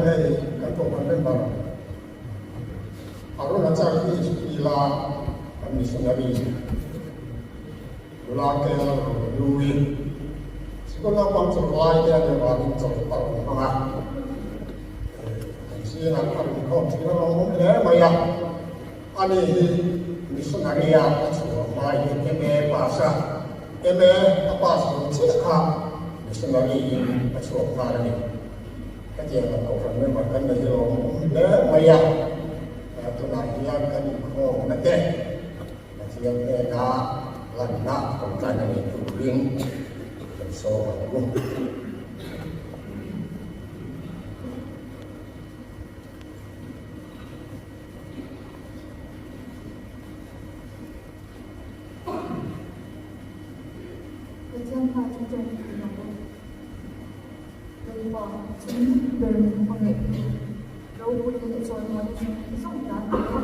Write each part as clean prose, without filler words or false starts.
hei kan kohhran member Arunachal East ila kan missionary nula kel Rohlui sikul naupang chawlh lai te a nih avangin chawlh a rawn hmang a, kan zingah a rawn khawm thin a lawm awm hle mai a. Ani hi missionary a a chhuah hmain MA pass a, MA a pass hun chiah kha missionary in a chhuak nghal a ni. Hetiang kan kohhran member kan nei hi lawm awm hle mai a, tunah hian kan inkhawmna te Pathian hnena lanna tawngtaina nei turin kan sawm ang u. Pathian hma chu tawng thei lo e. Lalpa chung ber min hmangaih ropui leh chawimawi zawng zawng tan a ni a.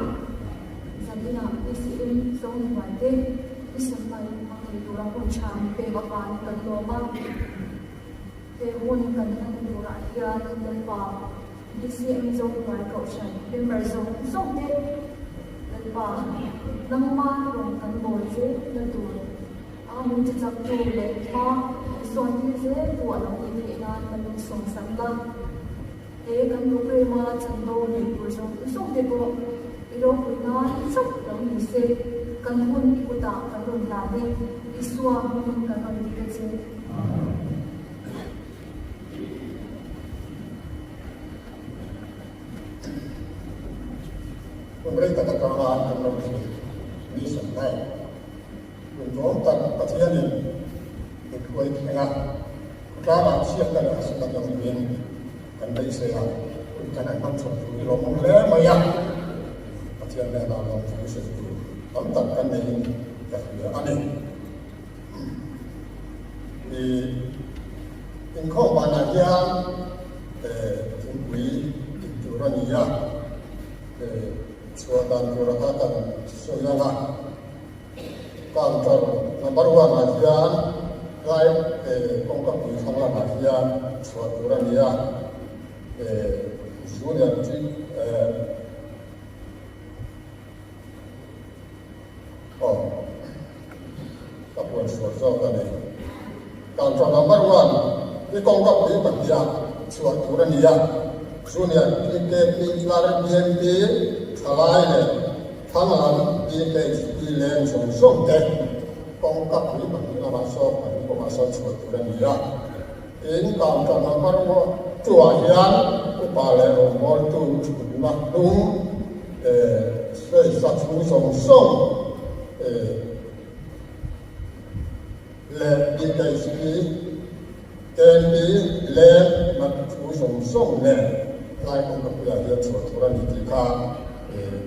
Zaninah BCM Zohnuai te i sawnlai hmang thei tura hun tha min pek avangin kan lawm a. He hun kan hman turah hian Lalpa BCM Zohnuai Kohhran member zawng zawng te Lalpa nangma rawn kan bawl chu la tur a min ti chak tu leh hma min sawn tir zel tu a lo nih theih nan kan lo sawm sak la. He kan programme a chanvo nei tur zawng zawng te pawh i ropui nan chauh lo ni se kan hun i kutah kan rawn hlan e Isua hmingin kan rawn ti ta che. Hun rei tak atanga kan lo thlir mission lai hun tlawm tak Pathianin min hruai thleng a, khawtlangah chhiatna leh harsatna tam lovin kan beisei a, hun kan han hmang chho tur hi lawmawm hle mai a, Pathian hnenah lawmthu sawi tur tam tak kan neiin ka hria a ni. I inkhawm banah hian thingpui in tur a ni a, chhuah dan tur ata kan sawi ang a, counter number one ah hian tlai kawngka pui thlang lamah hian chhuah tur a ni a, junior Aw, ka puan sual zawk a ni. Counter number one hi kawngka pui pahniha chhuah tur a ni a, Junior PKP tlar BMP thalai leh thanglam PHP leng zawng zawng te kawngka pui pahnih lamah sawn pahnih kawngah sawn chhuah tur a ni a. Tin, counter number two ah hian upa leh rawngbawltu thutna hnung Space a chhung zawng zawng leh BKC, KNP leng nat thu zawng zawng nen tlai kawngka puiah hian chhuah tur a ni tih kha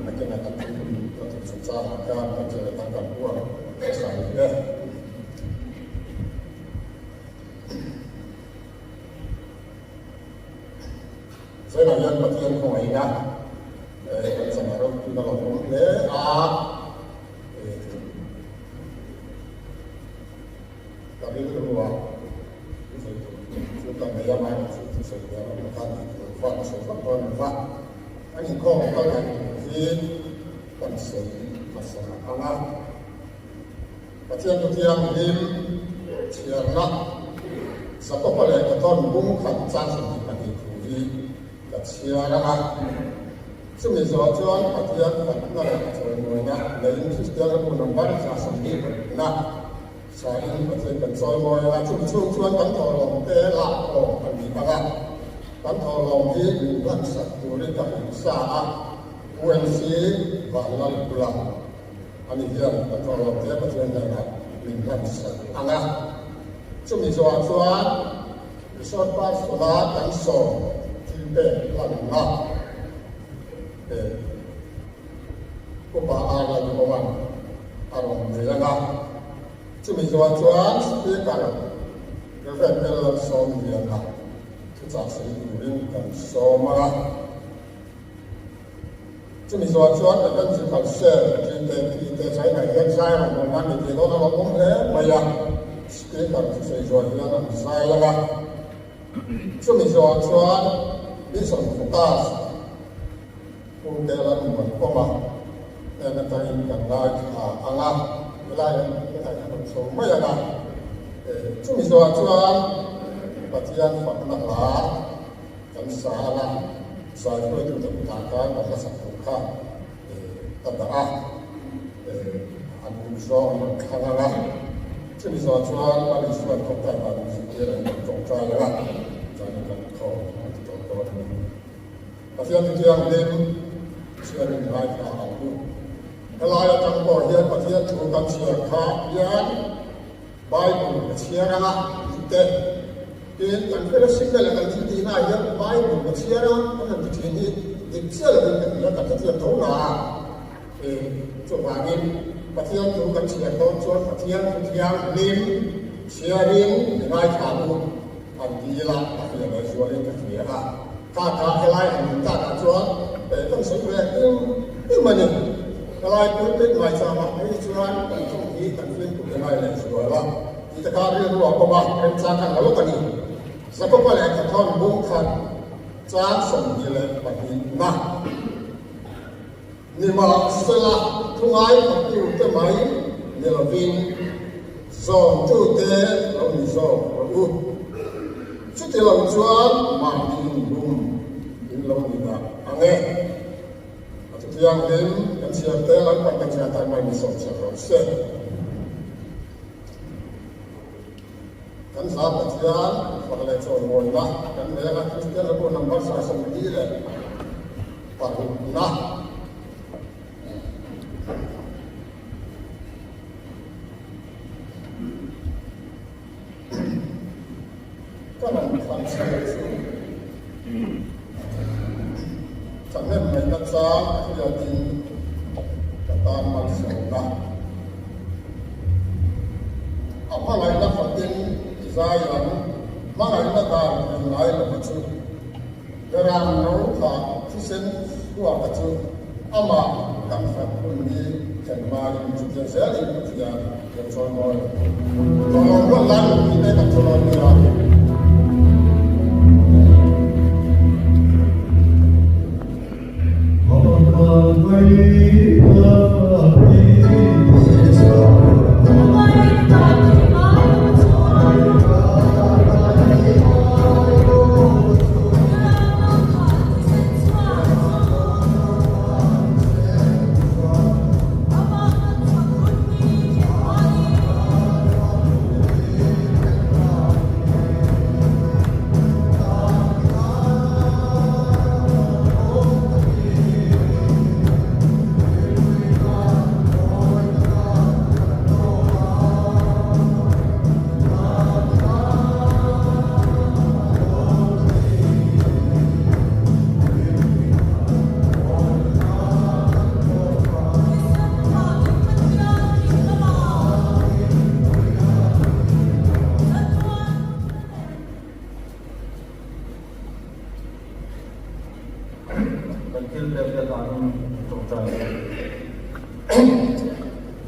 nakinah kan thu ka thu chungchangah khan kan zir atan kan huam hmasa ni e. Zainah hian Pathian khawngaihna kan changah ropuina lo awm hle a, ka rilrua thusawi tur chu ka nei a, mahni chu thusawi hian awm kha tih tur va ka sawi vak dawn lo va, an inkhawm kal dan tur hi kan sawi hmasa ang a. Pathian Thu Thianghlim chhiarna Jakoba lehkha thawn bung khat chang 22 thu hi ka chhiar ang a. Chumi zawh chuan Pathian fakna leh chawimawina neiin Kristian ram hun number 28 na sain Pathian kan chawimawi ang a. Chumi chhung chuan kan thawhlawm te lakkhawm a ni ang a. Kan thawhlawm hi min hlansak turin ka hrilh sa a, UNC Vanlalpula. Ani hian ka tawh lo tia Pathian hnenah min hlansak ang a. Chumi zawhah chuan Resort Pastor-a kan sawm thil pek hlanna Upa Arla Duhova'n a rawn nei ang a. Chumi zawhah chuan Speaker Rev. L. Sawmliana thuchah sawi turin kan sawm ang a. Chumi zawh chuan Evangelical Cell GKP te China hian zai rawn awm a ni tih dawn a lo awm hle mai a, Speaker thusawi zawh hian an zai ang a. Chumi zawh chuan Mission Focus Pu Telan Muanpawma hnen atangin kan ngaithla ang a, helai hian hetah hian rawn chho mai ang a. Chumi zawhah chuan Pathian fakna hla kan sa ang a, zai hruaitute kutah khan a hla sak tur kha ka dah a, an duhzawng an rawn thlang ang a. Chumi zawhah chuan Lal Isuan tawngtai dan min zirtir a, kan tawngtai ang a, chuan kan khawm a ti tawh dawn a ni. Pathian chu thianghlim chhiar in ngaithla ang u. Helai atang pawh hian Pathian thu kan chhiar kha hian Bible ka chhiar ang a tih te, tin kan fellowship te leh kan thil tihna ah hian Bible ka chhiar a kan han ti thin hi dik chiah lovin ka ti a, kan hrethiam tho na a. Chuvangin Pathian thu kan chhiar dawn chuan Pathian thu thianghlim chhiarin i ngaithla ang u. An ti ila a hria leh zualin ka hria a, kha kha helai han din takah chuan kan sawi ve em em a ni. Helai pulpit ngaichangah phei chuan kan tawng hi kan fimkhur ta ngai leh zual a, tih te kha rilru a pawm a, remchang khan la lawk a ni. Jakoba lehkha thawn bung khat chang 22 na Nimahsela, thu ngaithlatute mai ni lovin zawmtute lo ni zawk rawh u. Chuti lo chuan mahni inbum in lo ni dah ang e. A thu thianghlim kan chhiar te Lalpan kan chhiar tak mai ni sawm chhiar rawh se. Kan hla Pathian fak leh chawimawina kan nei anga Kristian hlabu number 46 na. Ka rawn thlan chhan chu thahnem ngaihna chang a hriatin ka tan malsawmna. A hmangaihna fatin i zai ang, hmangaihna dan thlen ngai lova chu. Beram no thlah thisen chhuaka chu amah kan hrat hun hi thlen hmain chutiang zelin Pathian lo chawi mawi. Chawlawm ruat lai mipui te kan chawlawm nia. Kan thil pek te hlanin tawngtai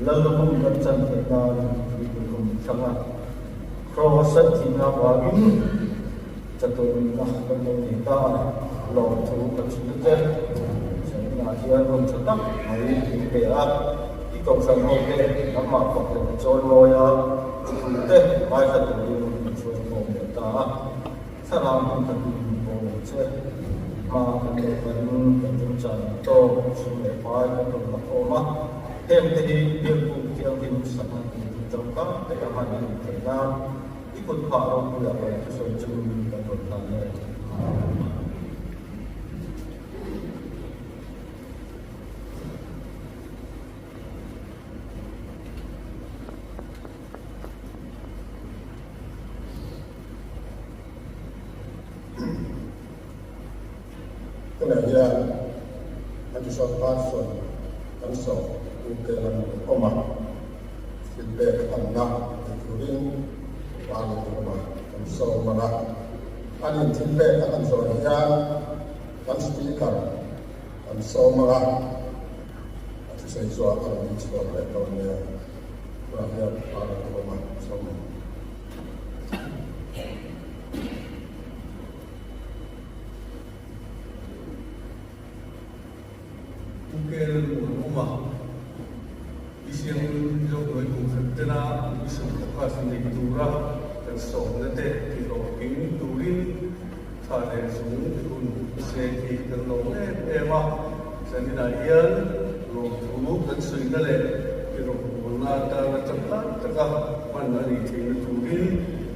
Lallukhum kan chan theih nan Tuipuikhum thlang a, Kraws an thihna avangin chatuanna kan lo nei ta a, lawmthu kan hrilh te China hian hun tha tak mai min pe a, i kohhran ho te nangmah fak leh chawimawi a, thu te ngaithla turin min hruaikhawm leh ta a. Thlarau hmun khatin min pawl ang che. Hma kan lo kalin kan remchan ang tawk, sum leh pai kan rawn la khawm a. Hengte hi Biakbuk Thianghlim sakna turin tangka te a hman a nih theih nan i kut phah ropuiah lo thusawi chungin kan rawn hlan e. Tunah hian Antisol Parson kan sawm ute lam awm a, thil pek anna ti turin Parliament awm a kan sawm ang a. Anin thil pek a kan zawh hian kan Speaker kan sawm ang a, a thusawi chu a rawn inchhuak leh dawn nia. Tunah hian Parliament awm a sawm ang. Kel Muanawma, Bisiang Zohnuai Kohhran tena Mission Focus nei tura kan sawmna te tihlawhtling turin tha leh zung hun se hi kan lawm em em a. Zaninah hian lawmthu kan sawina leh tirawngbawl atana tangkai taka hman a nih theihna turin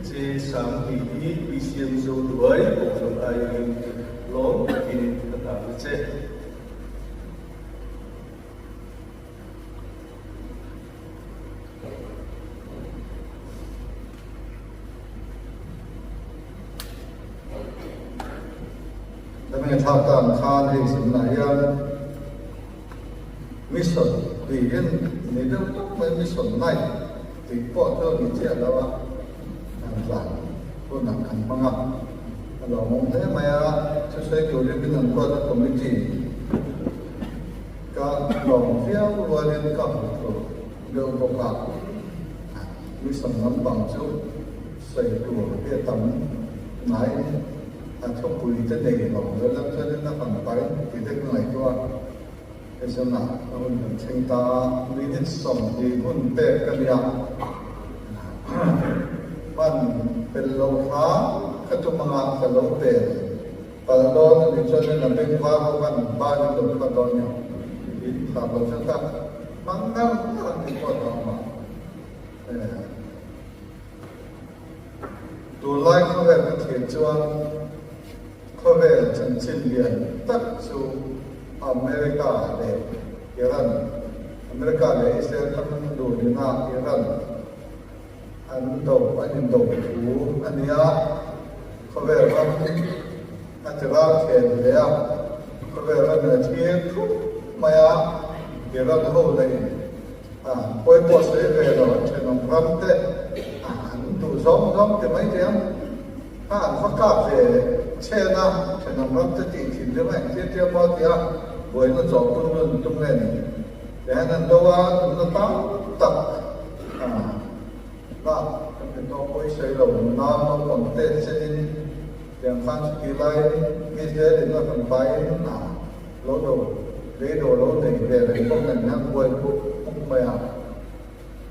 che Sangni hi BCM Zohnuai Kohhran aiin lawm takin ka hlan a che. Hemi thlak tan khan hei zinah hian mission tiin ni deuh tak mai mission night tih pawh chu a ni chiah lo a, an tlan hunah kan hmang a, a lawmawm hle mai a, thusawi turin min an ruat a committee. Ka lawm viau rualin ka hmu tur deuh bawk a, mission lampang chu sawi tur hi a tam ngaiin a thupui te nei lo lo lam chuanin a han pai ti te ka ngaihtuah a, hei zanah a hun kan thleng ta a, minute 20 hun pek ka nia, hman pel lo hram ka tum anga ka lo pel. Pal dawn a nih chuan in a beng var ho khan an ban in lo khat dawn nia in thlah lo chuan ka hmang ngar ngar ang tih pawh a tam a. Tunlai khawvel ka thlir chuan khawvel chanchin lian tak chu America leh Iran, America leh Israel ram dunina Iran An do an indo thu a nia, khawvel ram a ti ral thlen hle a, khawvel ram in a thlir thup mai a, Iran ho la in a pawimawh sawi ve lo an thenawm ram te an duh zawng zawng ti mai thei ang, kha an va kap ve chhen a, thenawm ram te tih thin deuh a engtir tir maw tia buaina zawh pun nun tum nge ni. Tihian an do a, tunna tam tak a kan ti tawh pawh i sawi lo, nau naupang te chenin tiang khan chuti laiin Israel in a rawn vaiin a lo do leido lo nei ve reng bawk nen hian buai pup pup mai a.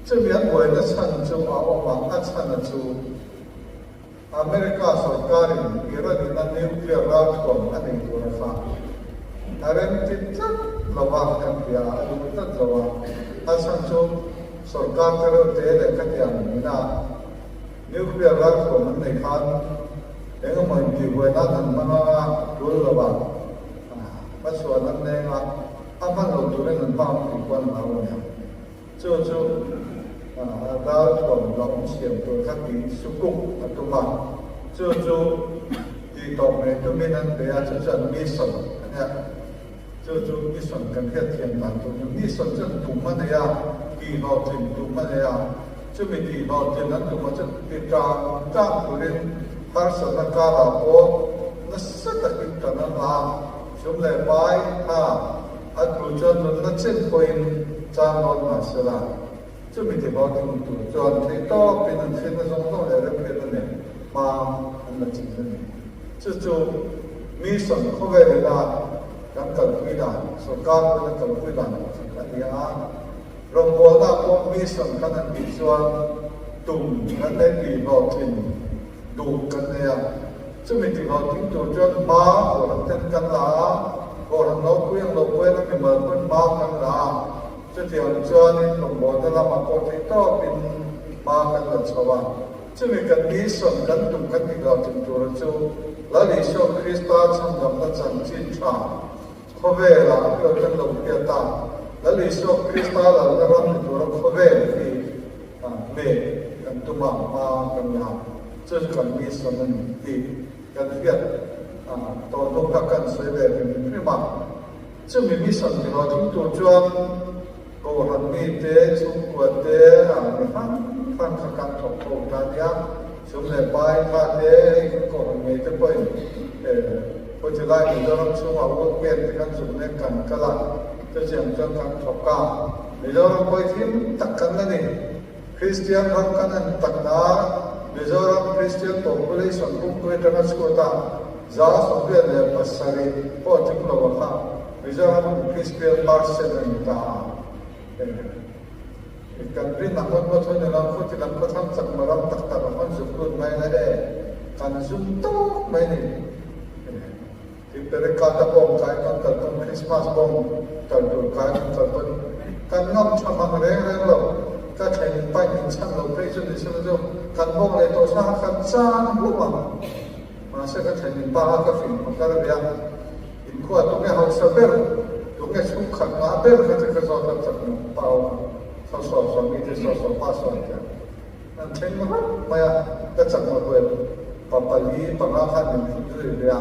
Chumi an buaina chhan chu a awm a, a chhan a chu America sorkarin Iran in a nuclear ralthuam a nei tur a kha a remti tlat lo a, kan hria a, a duh tlat lo a, a chhan chu sorkar te reuh te leh khatiang ina nuclear ralthuam an nei khan engemaw intihbuai nan an hmang ang a, tul lo a, hmachhuan an neng a, a hman lo turin an hmang ang tih pawh an hlau a nia. Chu chu ralthuam lawng siam tur kha tih sukuk a tum a, chu chu tih tawp ngei tumin an bei a, chu chuan mission a nia. Chu chu mission kan hriatthiam dan tur chu mission chuan tum a nei a, tihhlawhtlin tum a nei a, chumi tihhlawhtlin an tum a chu ti tang tang turin harsatna karah pawh nasa takin tan an la a, sum leh pai kha A tu chuan nunna chen pawhin chang dawn mah se la, chumi ti haw thung tur chuan theih tawpin an hriatna zawng zawng leh remhriatna nen hma an la chin a ni. Chu chu mission khawvel ila kan kalpui dan, sorkar pawhin a kalpui dan pakhat a ni a. Rawngbawlna pawh mission kan han tih chuan tum kan nei tihhlawhtlin duh kan nei a. Chumi tihhlawhtling tur chuan hma kawhhran ten kan la a, kawhhran lo pui ang lo pawhin a mimal pawn hma kan la a, chutiang chuanin rawngbawlna lamah pawh theih tawpin hma kan la chho a. Chumi kan mission kan tum kan tihhlawhtling tura chu Lal Isua Krista chhandamna chanchin tha khawvelah an lo kan lo hriat a, Lal Isua Krista lalna ram ni tura khawvel hi hmeh kan tum a, hma kan la. Chu chu kan mission a ni tih kan hriat tawh hnu kha kan sawi ve hrim hrim a. Chumi mission ti hlawhtling tur chuan Kohhran mite, chhungkua te, mi hrang hrang kha kan thawk tho ta nia. Sum leh pai kha te, hei kan Kohhran ngei te pawhin Khawchilai Mizoram chhungah work camp te kan zuk nen kan kal a, chutiang chuan kan thawk a. Mizoram pawh hi thim tak kan la ni. Kristian ram kan en takna Mizoram Kristian population pumpuia tanga chhuata 87 pawh tling lo a kha. Mizoram Kristian percent a ni ta a. Kan rin ang ngawt ngawt hawn ila khuti lam khawthlang chakma ram tak tak a hawn zuk lut mai la e, kan zum tawk mai ni. Tin Perikata bawng kai kan kal pawn Christmas bawng kal tur kai kan kal pawn kan ngam tha mang reng reng lo, ka thlen in pain min chhan lo phei chu ni sela chu kan bawng leh tawh sa kha kan chan hlum ang. Mahse ka thlen in pa kha ka fing pakar ve a, in khua tunge hausa ber, tunge chhungkhat ngah ber kha chu ka zawt a chak lo pau kha saw saw saw mi te saw saw pa sawn tiang an thleng rat mai a, ka chak lo huai pa pali panga khan min hrut zui ve a,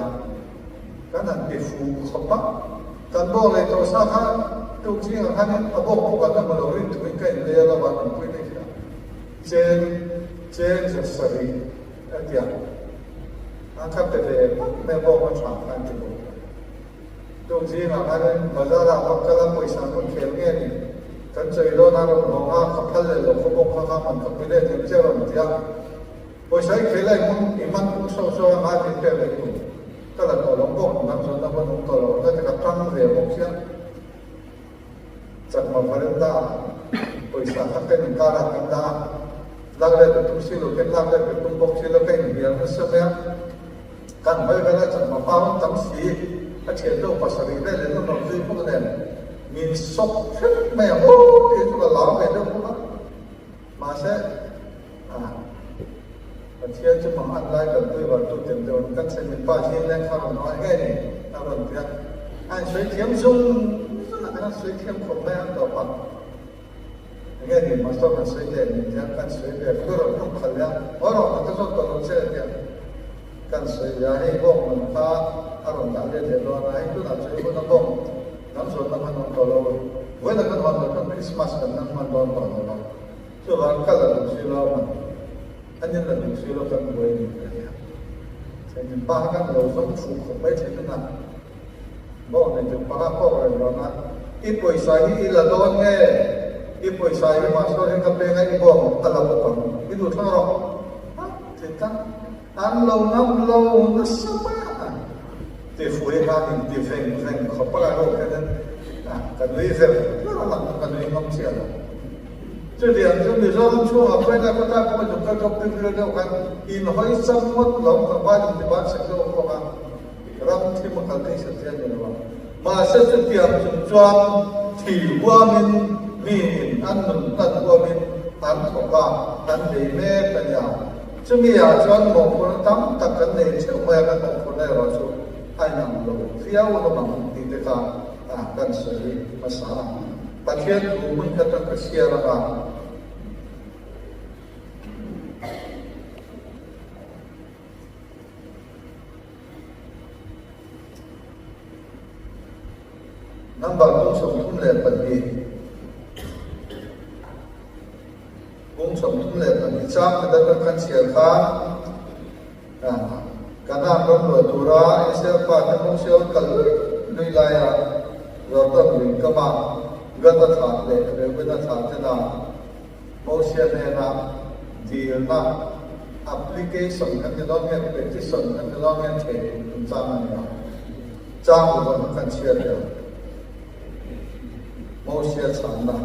kan han ti fu khawp a, kan bawk leh tawh sa kha tuk zingah khanin a bawk bawk an la hmu lo rin thuin ka inlei a lo van awmpui daih kha chen chen zasarih a ti a, a kha pe ve phawt mai a bawk a tha kha an ti bawk. Tuk zingah khanin bazar ah va kal a pawisa an rawn khel nge ni? Kan chawi dawn a rawn hawng a, ka phal leh lo khaw bawk kha kha man ka pe let em che a rawn ti a. Pawisa i khel a i hmang i man pung sawk sawk a ngai min pek leh tum. Ka la tawh lo bawk nang chuan na vawn awm tawh lo ka ti ka tang ve bawk sia. Chakma veranda ah pawisa kha ka inkar ah kan dah a, lak let ka tum si lo ten lak let ka tum bawk si lo ka inhnial nasa mai a, kan hawi vel a chakma pa rawn tam si a thian deuh pasarih vel in a rawn zui bawk nen min sawk hrep mai ang aw tih chu ka lau ve deuh bawk a, mahse ah Pathian chu mang an lai kan pui var tu tem deuh an kan chhe min pa zing leng kha rawn ngawi ngei ni a rawn ti a, a insawi thiam zung zung a, kan han sawi thiam khawp mai ang tawp a, enge ni pastor kan sawi teh min ti a, kan sawi ve ka rawn tum khalh leh a, haw rawh ka ta zawt tawh lo che a ti a, kan sawi ve a, hei bawng man kha a rawn dah let leh dawn a, hei tunah chuan hun a bawng dang zawn na khan awm tawh lo, vawiin a kan hawn loh chuan Christmas kan hmang hman dawn tawh lo va. Chuvang ka la duh si lo man an in la duh si lo kan buai ni ka nia. Thlenin pa kha kan lo zawng fuh khawp mai thei tuna bawk nei tur panga kawk reng dawn a, i pawisa hi i la dawn nge i pawisa hi mahse hi ka peng a i bawk a la bawk ang i duh thlang rawh ha ti tlang an lo ngam lo nasa mai a ti fuh hi khan in ti veng veng khawp a ro khan ka nui ver ver a lang ka nui ngam chiah lo. Chutiang chu Mizoram chhungah pawhin a khawtlai pawh zuk kal chawp tir tir deuh khan inhawi chang ngawt lo tlangval intiban sek deuh ang bawk a, ram thim a kal thei sat chian ni lo a. Mahse chutiang chung chuan thi huamin miin an nun hlan huamin an thawk a, an bei mek a nia. Chumi ah chuan mawhphurhna tam tak kan nei theuh mai a, kan mawhphurhna erawh chu a inang lo viau hlawm ang tih te kha kan sawi hmasa a. Pathian thu hmun kha chuan ka sial ang a. Number bung 32, bung 32 chang khat atang kan chhiar khan Kanaan ram luah tura Israel fate Mosia kal lui lui laia Jordan lui kama Gad-a thlah leh Reuben-a thlah tena Mosia hnena dilna, application kan ti dawn nge petition kan ti dawn nge thei tur chungchang a ni a, chang luvan kan chhiat leh Mosia chhanna.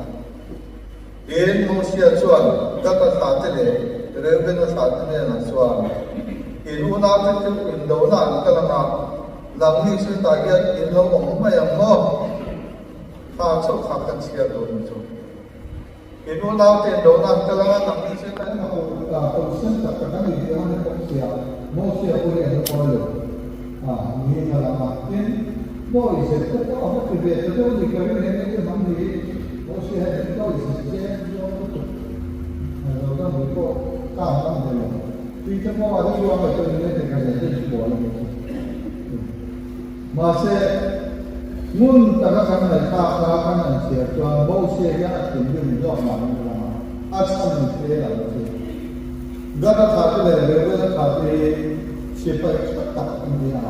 Tin, Mosia chuan Gad-a thlahte leh Reuben-a thlahte hnenah chuan, In unaute chu indona an kal ang a, nangni chu tah hian in lo awm mai ang maw? Kha chauh kha kan chhiar dawn ni chu. In unaute indona an kal ang a, nangni chu tah hian. Awlsam tak tak a ni tih a ni bawk sia, Mosia pawh hi a la kawi lo a niin a lang a. Tin, Moise te pawh a va ti ve ta deuh a ni ka ring he nge hnam hi Mosia hian in dawi zet zet zawng lutuk a lo dam ri pawh kang a ni lo. Tui te pawh a rilru a ngaihtuah ni mai thei ka zet zet bual a ni chu. Mahse, ngun taka kan ngaihthlak kha kan han chhiar chuan Mosia hian a thinrim zawk mah ni a lang a, a chhan ni hle lo chu. Gad-a thlah te leh Reuben-a thlah te hi sipai tha tak an ni a.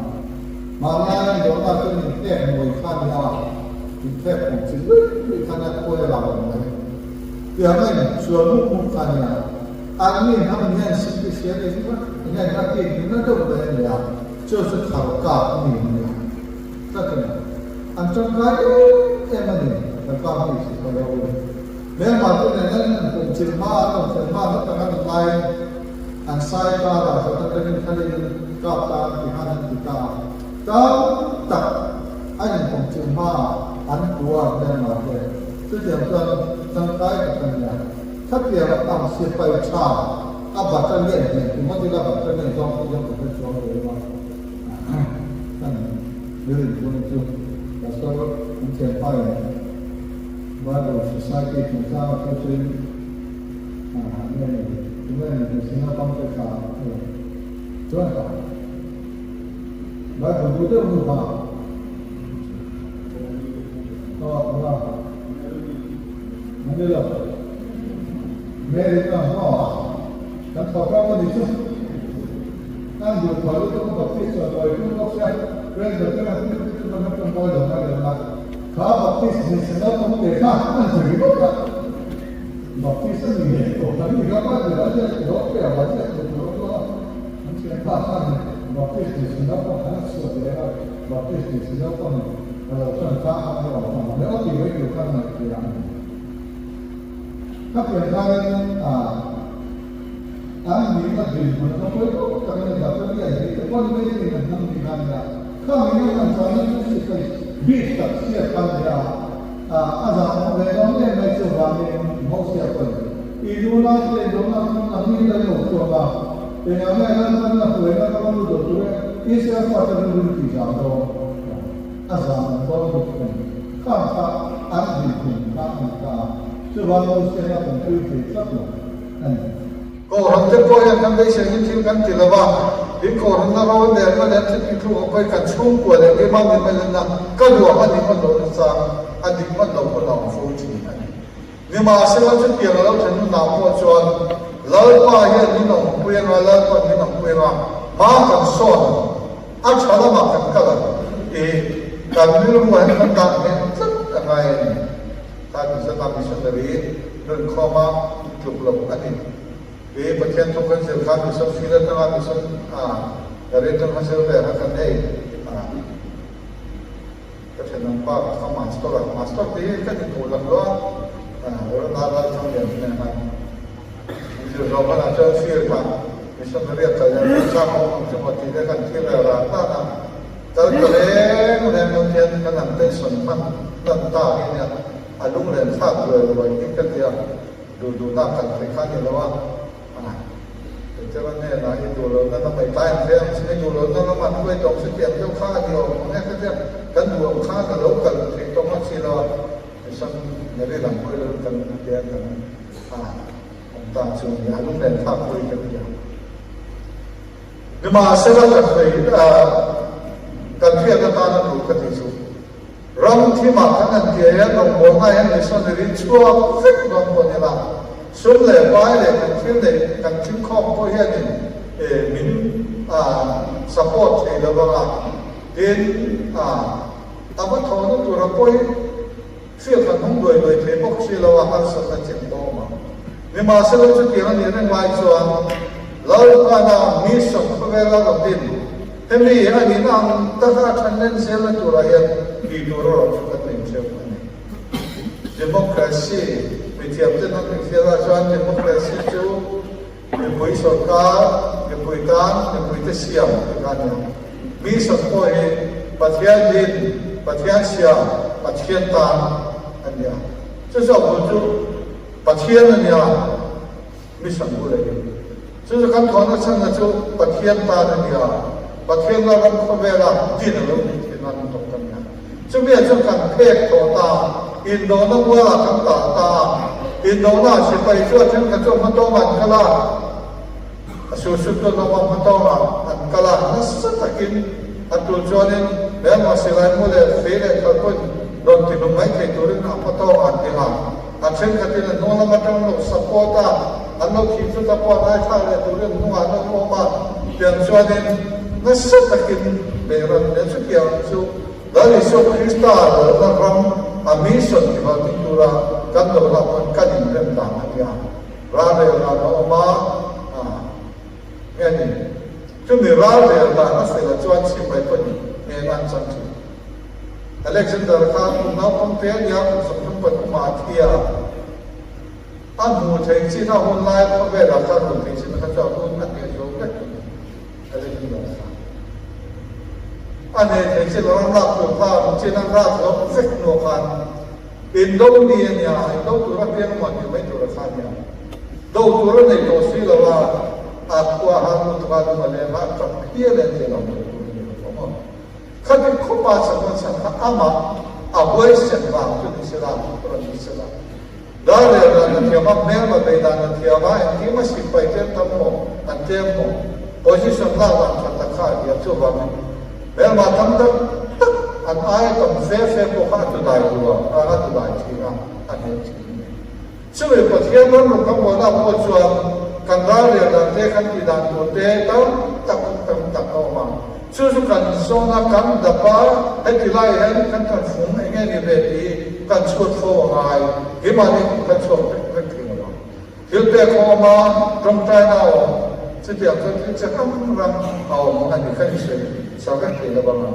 Hmanlai dawhna chuan inphek mawi kha a ni a, inphek awm chi luih luih kha nia khawi a lau ang mai. Tiangin sual mup mup kha a ni a, anni hnam hian sipisial eng nge na tih ni na deuh mai a ni a, chu chu thar kap mi a ni a, tlat a ni. An tangkai em em a ni, kan pa hmui si ka lo. Hmelma te nen an inpawmchilh hma, an awm fel hma hla tak an awm laiin an sai karah zawt atangin thlalin kap ta an ti khan an ti ta a. Tam tak an inpawmchilh hmaah an pu a hmelma te. Chutiang chuan tangkai tak a nia. Khatiang ang sipai tha a battalion hnen ringawt ila battalion zawng chu zawng ka hre chuang lo a. Kan rilru bun chu Pastor an thianpa in Bible Society chungchang a thu sawiin an nge ni tunge ni hmeichhe naupang te kha a lang chuan Bible duh deuh nu kha aw anga an ni lo Mary ka maw kan thawk a ni chu. An duh thaw lutuk a Baptist chuan awi tum bawk sia, Presbyterian a tum lutuk a kan tawngtawi lo ngai lo na. Kha Baptist hmeichhe naupang te kha an ti ringawt a, Baptist a ni ngei tawh kan ni kha Bible a ziak lo te a va ziak lo tur a chuan a an thian pa khan Baptist hmeichhe naupang khan a chhuah leh a, Baptist hmeichhe naupang a lo tan ta a ni awm ang le aw tih mai tur khan ngaihtuah a ni. Khatiang khanin a. An nihna dinhmun a pawi tawk tak a ni. Batalia hi te pawn mai in an hnam ni kha a nia. Khang in an chahna chu sipai bik tak chhiat kha a nia. A zah awm ve dawn em mai chuvangin Mosia pawhin i nuna te i dawhna ang in kan lo chhuak a, engah nge Lalpan a hruaina ka rawn lut tur e, Israel fate rilru tih zam dawn a zam awm dawn lutuk a ni. Khang kha an dinhmun kha a ni ta a, chuvang Mosia a awmpui thei tlat lo. a ni. Kohhran te pawh hian kan beisei hi thil kan ti lo va, in kohhranna ro nelna leh thil tih thluk ang pawhin kan chhungkua leh keimah min melhna ka luah a nih hman lohna chang a dik hman loh hun a awm fo thin a ni. Nimahsela chutiang a lo thlen hunah pawh chuan Lalpa hian min awmpui anga, Lalpa'n min awmpui anga, hma kan sawn ang, a tha lamah kan kal ang tih kan rilruah hian kan dah nghet tlat a ngai a ni. Kha Mizorama missionary nunkhawma tluk loh a ni. Hi Pathian thu kan zir khan mission field atanga mission a rin atanga zir ve kha kan hei a ka thenawm pa ka master a master tih hi ka ni duh lo lo a Rona Lalthanglian hnen khan zir zawh hmanah chuan field ah missionary a kal leh kan chak awm ang chu maw tih te kan thlir ve ran ran a. Kal ta reng reng lo hian kan han tension hman hlan ta hi nia, a lunglen thlak ruai ruai hi ka tia, duh duhna kal thei kha a ni lo a, Petera hnenah i duh lohna lamah i tlai ang hle ang che, i duh lohna lamah an hruai tawng che tiang deuh kha a ni awm ang e ka tia, kan duh ang khan a lo kal thei tawng a chi lo a, mission nari lam hawi lo in kan tia kan awm ta chu a ni, a lunglen thlak ruai ka tia. Nimahsela kan hmei kan hriat atana tur ka tih chu ram thimah kan han tia hian rawngbawlna hian missionary chhuak vek dawn pawh ni la, sum leh pai leh kan thil neih kan thingkhawm pawh hianin min support thei lo anga tin a va thawhna tura pawi field han hung duai duai thei bawk si lo a harsatna chin pawh awm ang. Nimahsela chutiang a nih reng lai chuan Lalpana mission khawvela rawn din hemi a nihna ang taka a than len zelna turah hian tih tur a rawn chu kan nei theuh a ni. Democracy, mithiamten an infialah chuan democracy chu mipui sawrkar, mipui tan, mipuite siam tih kha a ni ang. Mission pawh hi Pathian din, Pathian siam, Pathian tan a ni a. Chu zawk bul chu Pathian a nia, mission bul a ni. Chu chu kan thawhna chhanna chu Pathian tan a nia, Pathian la ram khawvela din a lo nih theih nan an thawk ta nia. Chumi ah chuan kan phek tawh ta, indona mualah kan tah ta a, indona ah sipai chu a thenkhat chu a hmatawngah an kal a, a sursut chu an awm a, hmatawngah an kal a, nasa takin a tul chuanin hmelma silai mu leh fei leh khalh pawhin rawn tihlum mai thei turin a hmatawngah an ding a. A thenkhatin an hnung lam atang lo support a, an lo thih chu ta pawh an aithlak leh turin an hnungah an lo awm a, tiang chuanin nasa takin beihran leh chutiang chu Lal Isua Krista lalna ram a mission tihlawhtling tura kan lo lak pawn kan inrem dan a nia. Ralrel dan a awm a, nge ni? Chumi ralrel dan a fel ah chuan sipai pawhin hnehna an chang thin. Alexander kha kum naupang te a nia, kum 33 ah a thi a. A hmuh theih chin a hun lai khawvelah khan hmuh theih chin kha chuan hun a hneh zo vek a ni, Alexander kha. A hneh theih chin ram lak tur kha hmuh chin an rak zo vek hnuah khan indo mi a nia, indo tur a piang maw tih mai tur a kha a nia. Do tur a nei tawh si lo a, a khua han lut a lung a leng a, a tap hial e tia lo do tur a ni lo tawh maw. Khati khawpa chakna chhan kha amah a huaisen vang chu ni sela, rawn ni sela. Dar leh dan a thiam a, hmelma bei dan a thiam a, engkim a sipai tlem tam maw, an tlem maw, position lak dan tha tak kha a thiam. Chuvangin hmelma tam tak tak an aia tam fe fe pawh kha a tudai duh a, a tudai thin a, a hneh thin a ni. Chumi Pathian ram ruk kan buaina pawh chuan kan ral leh dan te, kan tih dan tur te tam tak tam tak a awm a. Chu chu kan zawn a, kan dap a, heti lai hian kan kan fung eng nge ni ve tih kan chhut fo a ngai. Keimahni kum kan chhuak vek vek thei lo ang. Thil pek a awm a, tawngtaina a awm, chutiang chuan thil che hrang hrang a awm a ni kha i sawi sa vek thei lo ang a.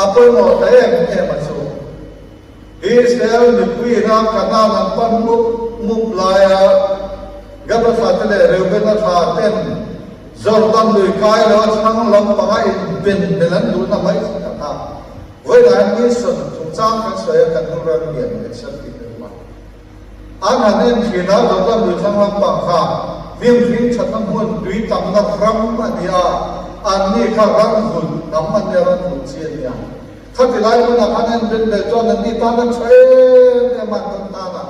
A pawimawh ta em em a chu. Israel mipui ina Kanaan an pan mup mup laia Gada thlate leh Reubena thla ten Jordan lui kai lo a thlang lam panga inben bel an duhna mai thin a kha. Vawilah mission chungchang kan sawi a kan nu ram lian leh sel tih ka duh a. An han en thin a Jordan lui thlang lam pang kha hnim hring thatna hmun tui tamna ram a ni a, anni kha ram vulh hnam an nia ram vulh chi a nia. Khati lai hmunah khan en ben leh chuan anni tan an tha em em a, an tan tan a,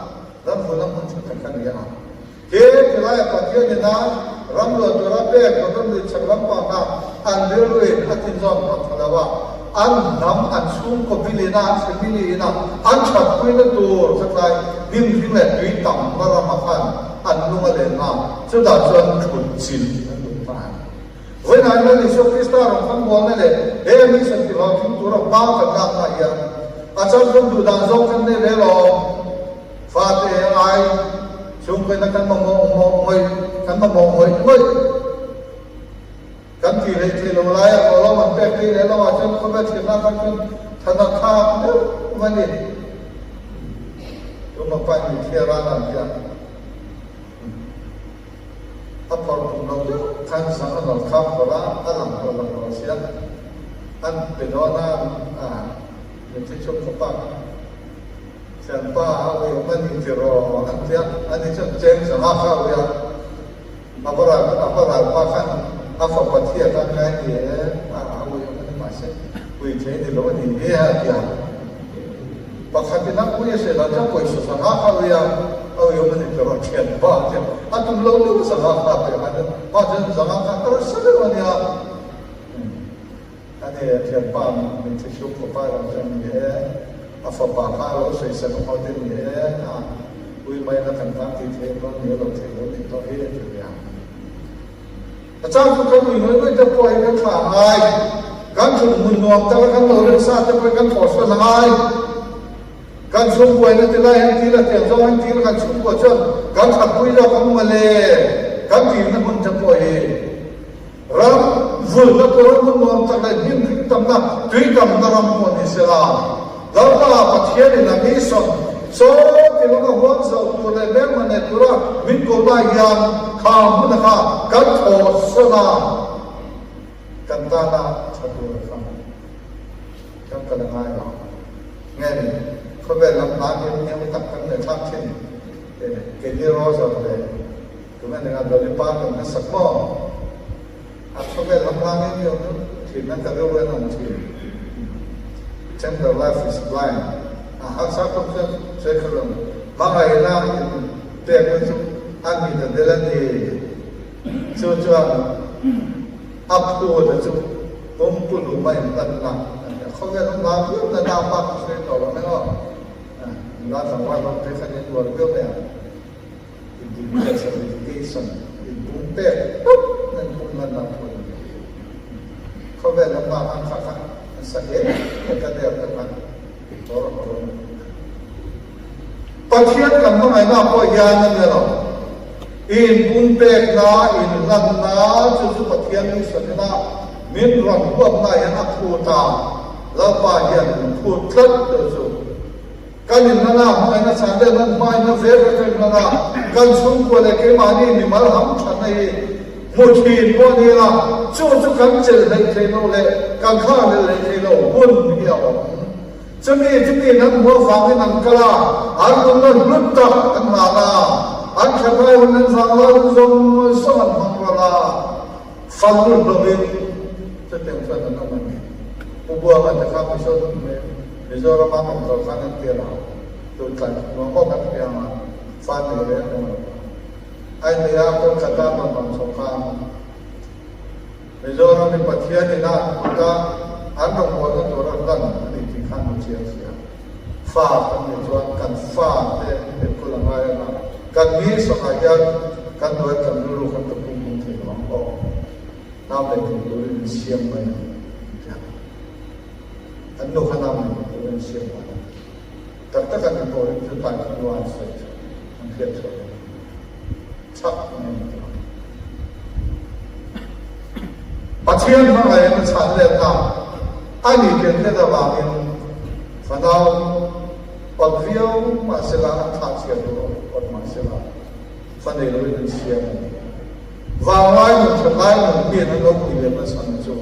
ram hmun a hmun tha tak a ni a. He tilaia Pathian ina ram luah tura pek Jordan lui chhak lampanga an rilruin a tinzawn phah tha lo a, an hnam, an chhungkaw bilina, an family ina an thatpuina tur khatlai hnim hring leh tui tamna ramah khan an lung a len a, chutah chuan thut chilh an duh ta a ni. Vawiinah hian Isua Krista rawn kan bualna leh he mission tihlawhtling tura hma kan lakna hian a changtlung duh dan zawk kan nei ve lawm. Fate ai chhungkaina kan mamawh ngawih kan mamawh ngawih ngawih kan tih leh thei lo laia kawlawm an pek thei leh lo ah chuan khawvel thlenna khan chuan thana thlak deuh a ni. Tuma pain mithiar a lan hian. A phawrh tum lo deuh khan sang a nawr kham phawrh a, a lang tawh lo tawh sia. An pe dawn a, a mitthi chhung khaw pa kha thianpa a ui awm a ni tiraw an ti a, ani chuan cheng sangha kha a ui a, a va ral a va ral pa khan a fapa thi atan ngai ni e, a ui awm a ni mahse ui thei ni lo a ni he a ti a. Pakhatin a ui a hre lo chuan pawisa sangha kha ui a, a ui awm a ni tiraw thianpa a ti a, a tum lo deuh sangha kha a pe a, pa chuan sangha kha a rasa deuh a nia, a ni thianpa min thi hluk fapa lo chuan ni e, a fapa kha a lo sawisak a hawt e ni e, a ui mai na kan tan tih theih dawn ni a lo theih lo nih tawh hi a ti ve ang. A chang chu kan ui ngawih ngawih te pawh hi kan thlah a ngai, kan thut hmun nuam taka kan lo rem sa te pawh hi kan thawhsawn a ngai. Kan chhungkuaina ti lai hian thil a tiang zawng hian thil kan chhungkua chuan kan thatpui zawk ang mawle kan tihna hmun te pawh hi ram vulna tur a hmun nuam tak leh hnim hring tamna tui tamna ram pawh ni sela Lalpa Pathianin a mi sawn chaw ti lama huam zoh tur leh hmelma nei tura min ko lai hian kha hmuna kha kan thawhsawn a kan tana tha tur a kha. Kan kal a ngai lo. Nge ni, khawvel lam hna hi hniam tak kan ngaihthlak thin e, Kenny Rogers leh tunge ni nga Dolly Parton hmasak maw? A khawvel lam hna nge ni awm thin a ka rilru en awm thin. Tender life is blind. A harsa khawp chuan sawi kha lo. Hmangaihna in pekna chu a ni ta del a ni. Chu chuan a phut a chu pumpulum a inhlanna a ni a. Khawvel awm la viau na na bak a sawi tawh lo mai aw. Nula tlangval rawng te khan in uar viau mai ang. Individual certification in pum pek tawp na in pum hlanna a phut a ni. Khawvel awm la ang kha kha an sa hle hle ka der deuh a hawr hawr a ni. Pathian kan hmangaihna pawh hian a nia lo. Inpumpekna, inhlanna, chu chu Pathian mi sawnina min rawn huapna hian a phut a. Lalpa hian min phut tlat deuh chu. Kan inhlan a, hmangaihna chhan leh nan hmangaihna vel ka ka inhlan a, kan chhungkua leh keimahni mimal ham thatna hi hmu thin pawh a ni a, chu chu kan chelh hleih thei lo leh kan thlah hlelh hleih thei lo hun hi a awm. Chumi chumi nan hmu avangin an kal a, an nunna hlut tak an hlan a, an thatlai hun an vanglai hun zawng zawng an hmang rual a. Fal lovin chutiang chuan an awm a ni. Pu Buanga te kha Mizoram a awm lo khan an ti a, tun tlai nuam bawk an piang a, fa nei reng reng lo kha. Ai nei a Kolkata rawn awm chho khan Mizoram hi Pathian in a kuta an rawngbawlna tur a hlan a ni tih khan hmu chiang si a. Fa kan nih chuan kan fa te enkawl a ngai ang a, kan mi sawngah hian kan hnuai kan rilru kan ta pum hmung thei lo ang aw. Nau nei thei turin min siam mai ang ti a. An nu kha nau nei thei turin an siam mai ang. Tak tak an ni pawh hi chu tlai thil an sawi chu an hriat chhuah lo. Chak mai an ti ang. Pathian hmangaihna chhan letna a ni ken hret avangin fanau awt viau mah sela an thlah chhiar tur awt mah sela fa nei loin an siam a ni. Vanglai nun thatlai nun hian an lo pui lem nasa ang chu.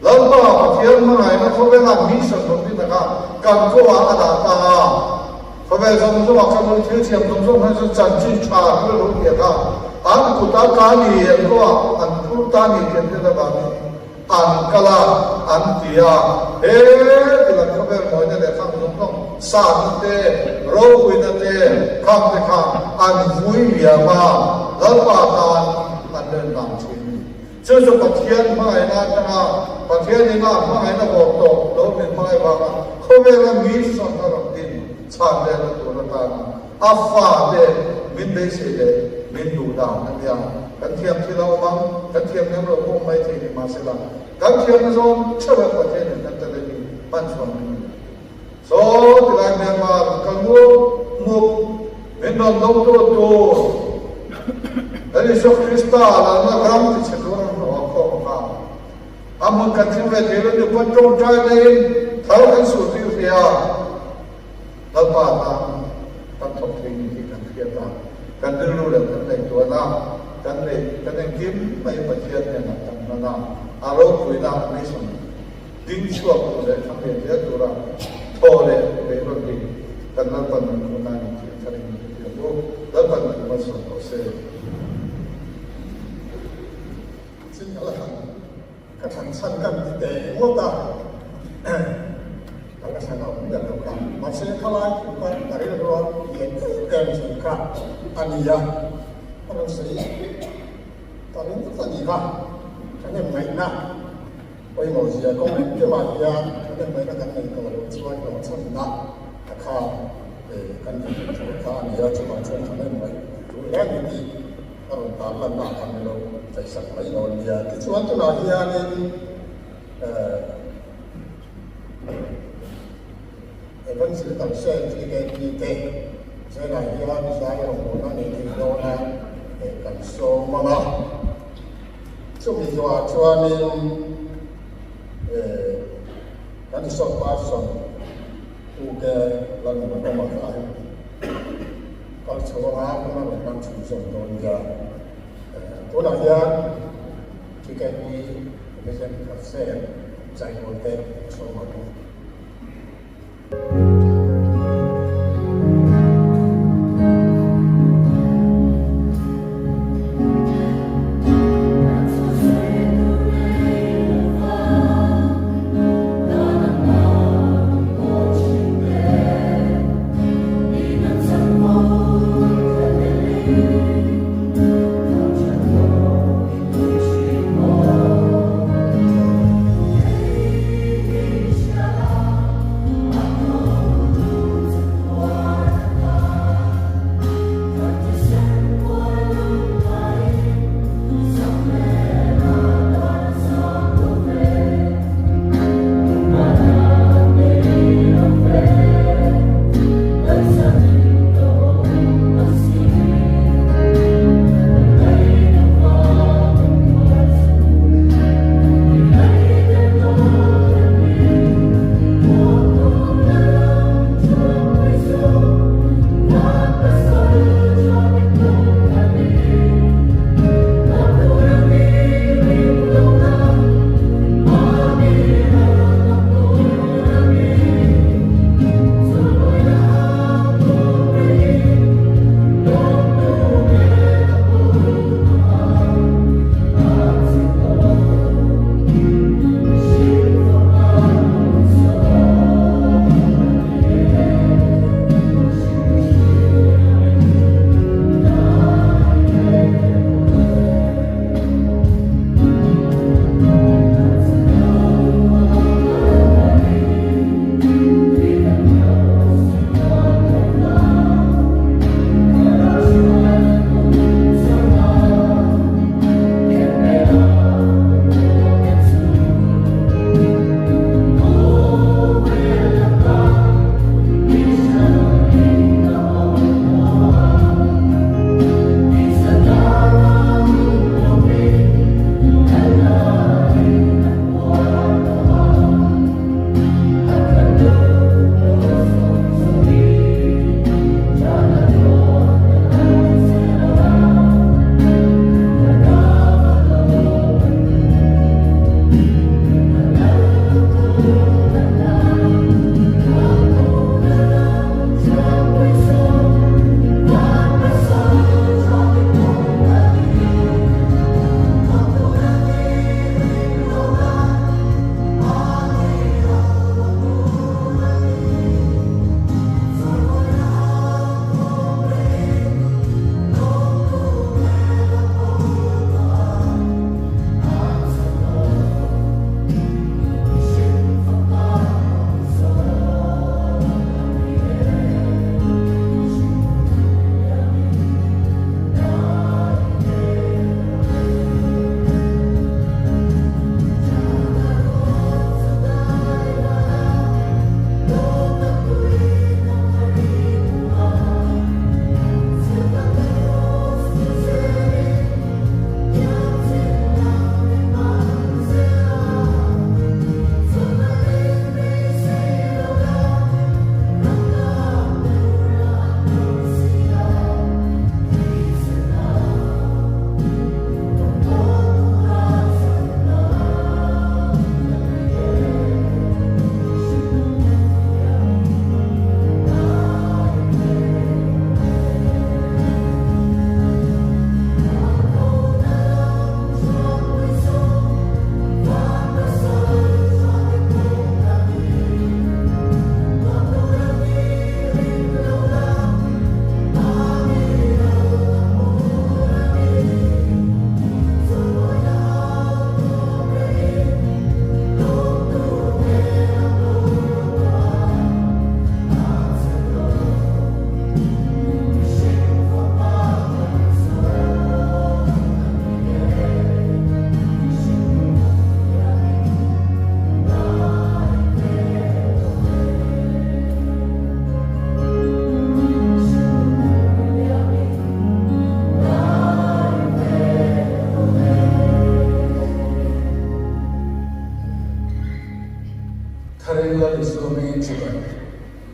Lalpa Pathian hmangaihna khawvela mission rawn ti taka kan kawngah a dah ta a. Khawvel zawng zawngah kan lo thil thiam zawng zawng hian chuan chanchin tha thil ro piak a, an kuta ta ni an kawngah an phur ta ni tih an hriat avangin an kal a, an ti a. He tilang khawvel mawina leh khang zawng zawng sahna te, ropuina te, khang te kha an vui liam a, Lalpa tan an ren vang thin a ni. Chu chu Pathian hmangaihna atanga Pathian ina hmangaihna vawk tawh lo min hmangaih vanga khawvela mi sawn a rawn din chhan lehna tur atana a fate min beisei leh min duh dan a nia. Kan thiam thil a awm ang, kan thiam lem lo pawh mai thei ni mahsela kan thiamna zawng theuh em Pathianin kan talent hi hman chhuah min duh. Saw tilai Myanmar kal mup mup min rawn do tu tur Lal Isua Krista lalna ram ti chhe tur an hlawh a khawm a kha. A hmun kan thim ve thei lo ni pawn tawngtai neiin thal kan suh tir hle a, Lalpa tan kan thawk thei ni tih kan hriat a, kan rilru leh kan ngaihtuahna kan neih kan engkim mai Pathian hnenah kan hman a, a ropuina a mission Ding chhuak tur leh thlang lian zel tura thaw leh beihrawn hi kan Lalpan min hmuh nan in thil thar in min hriat u. Lalpan thu malsawm tawh se. Chin ka la thlan ka thlan chhan kan ti teh ngawt a, ka la thlan a awm ber lo kha. Mahse khalai thu kha ka rilrua lian em em thin kha a ni a, ka rawn sawi ta ringawt a ni kha, thahnem ngaihna. Pawimawh zia kawng engkimah hian thahnemngaihna kan nei tawh loh chuan hlawhchhamna a kha kan inhmuh tur kha a ni a, chuvang chuan thahnemngaih tur hle a ni tih a rawn tarlanna ah khan lo ngaihsak mai lo a nia. Tichuan tunah hianin Evangelist Kalsen TKP te Zela hian zai rawngbawlna nei thei dawn a kan sawm ang a. Chumi zawhah chuanin kan resource person Pu-te Lalmuanawma kha a kal chho anga hun a rawn hmang chhunzawm dawn nia. Tunah hian TKP Division Khalsen Zaihawlte a sawm ang.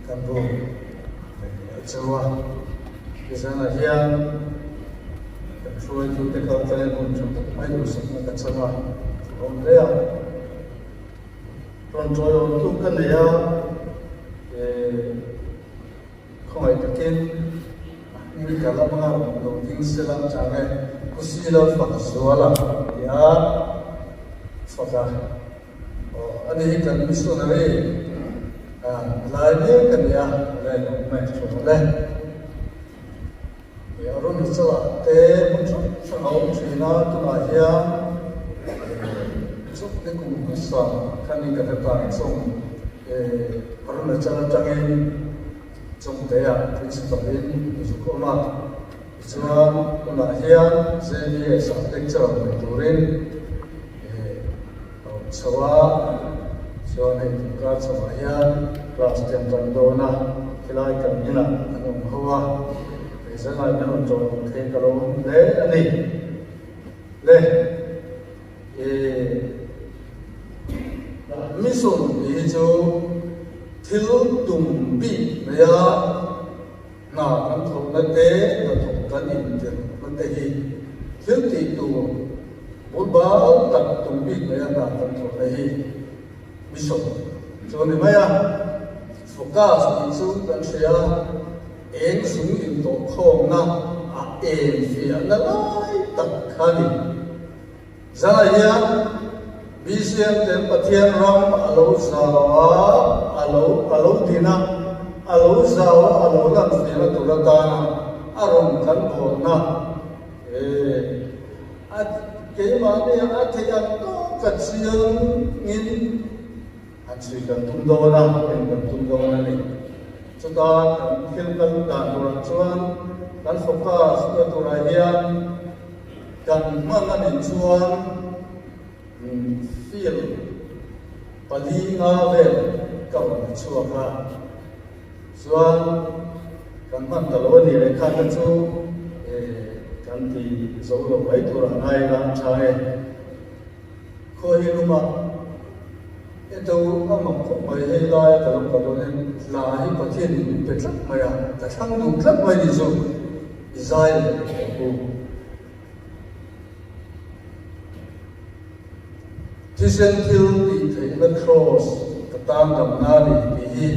Kan bu a cheu a, nizanah hian kan hruaitute kal tlain hun tha tak mai duhsakna ka chang a, ka awm hle a. Rawn tawiawmtu ka nei a, khawngaih takin a hming ka lam anga rawn lo ding sela chang e, Pu Silo fak zual a ti a, fak a. Aw, ani hi kan missionary lai mek a nia, le awm e, tha rawh le. He Arunachala te hmun hrang hrang a awm thin a, tunah hian chawp ni kum hmasa khan in ka hre ta ang chawng Arunachal atangin Chawngtea principal in zuk awm a, tichuan tunah hian JBS ah lecturer nei turin a awm chho a, chuan hei tunkar chhoah hian class te an tan dawn a, khilai kan inah an awm ho a, kei zanah min rawn ṭawh duh thei ka lo awm hle a ni. Le eh mission tih hi chu thil tum bik mai a, hna kan thawkna te, hnathawk kan intirhna te hi thil tih tur bul bal tak tum bik mai a hna kan thawkna hi mission chu a ni mai a. Focus tih chu kan hria a, eng zung intawhkhawmna a en fiahna lai tak kha a ni. Zanah hian BCM ten Pathian ram a lo zau a, a lo a lo din a, a lo zau a, a lo lan fiahna tur atana a rawn kan bawnna eh a keimahni a theih ang tawk a chiangin Han chhui kan tum dawn a, en kan tum dawn a ni. Chuta kan thil kal dan turah chuan kan focus na turah hian kan hman a nih chuan field pali nga vel ka rawn la chhuak a, chuan kan hman ta lo a nih leh kha te chu kan ti zo lo mai turah ngai ila a tha e. Khawi luma eto a mak khawp mai hei laia ka lo kal dawn hian hla hi Pathian in min pe tlat mai a, ka thlang duh tlat mai ni chu i zai leh ang u. Thisen thil tih theihna Kraws ka tan damna a ni tih hi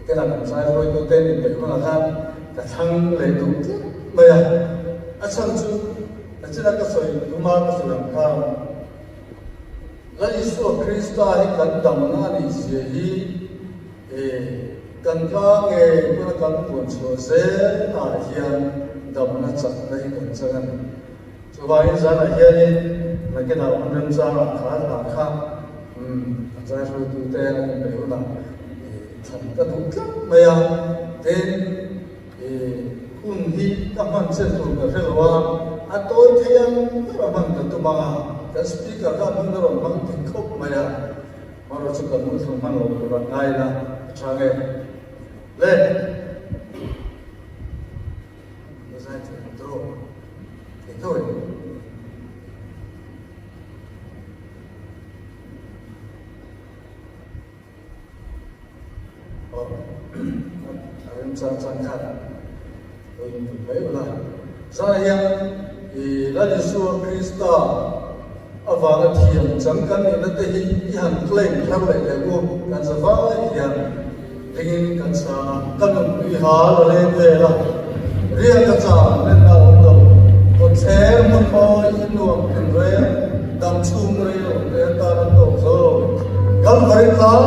kena kan zai hruaitute min peih hunah khan ka thlang leh duh tlat mai a, a chhan chu A china ka sawi tuma ka sawi ang khan, La Isua Krista hi kan damna a nih zia hi kan ka nge pawn a kan puan chhuah zel ah hian damna chakna hi kan chang a ni. Chuvangin zanah hianin nakinah hun remchangah kha hla kha kan zai hruaitute an inpeih hunah thlan ka duh tlat mai a, tin, Hun hi ka hman chen tur ka hre lo a, a tawi thei ang ber a hman ka tum ang a, kan speaker kha hmun a rawn hmang dik khawp mai a, amaherawhchu chu kan hmun thlung hman lo tur a ngai la a tha nge le. Ka zai thei ang tawh thei tho em? Aw, a remchang chang khan lo inpui mai ula. Zah hian i Lal Isua Krista avanga thiam chang kan nihna te hi i han claim thar leh leh u, kan za vai hian ringin kan chhang a, ka nunpui hal a leng vel a, riak a chang lenna a awm lo, kawtthler hmun mawi i nuam tinreng dam chhung rei lo te atan an tawk zo lo. Kalvari tlang,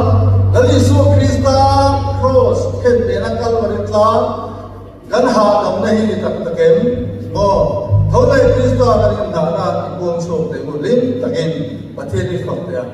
Lal Isua Krista Kraws khen nena Kalvari tlang kan hahdamna hi ni tak tak em? Maw? Tho leh Krista kan inhnahna i puang chhuak teh u hlim takin Pathian i fak teh ang.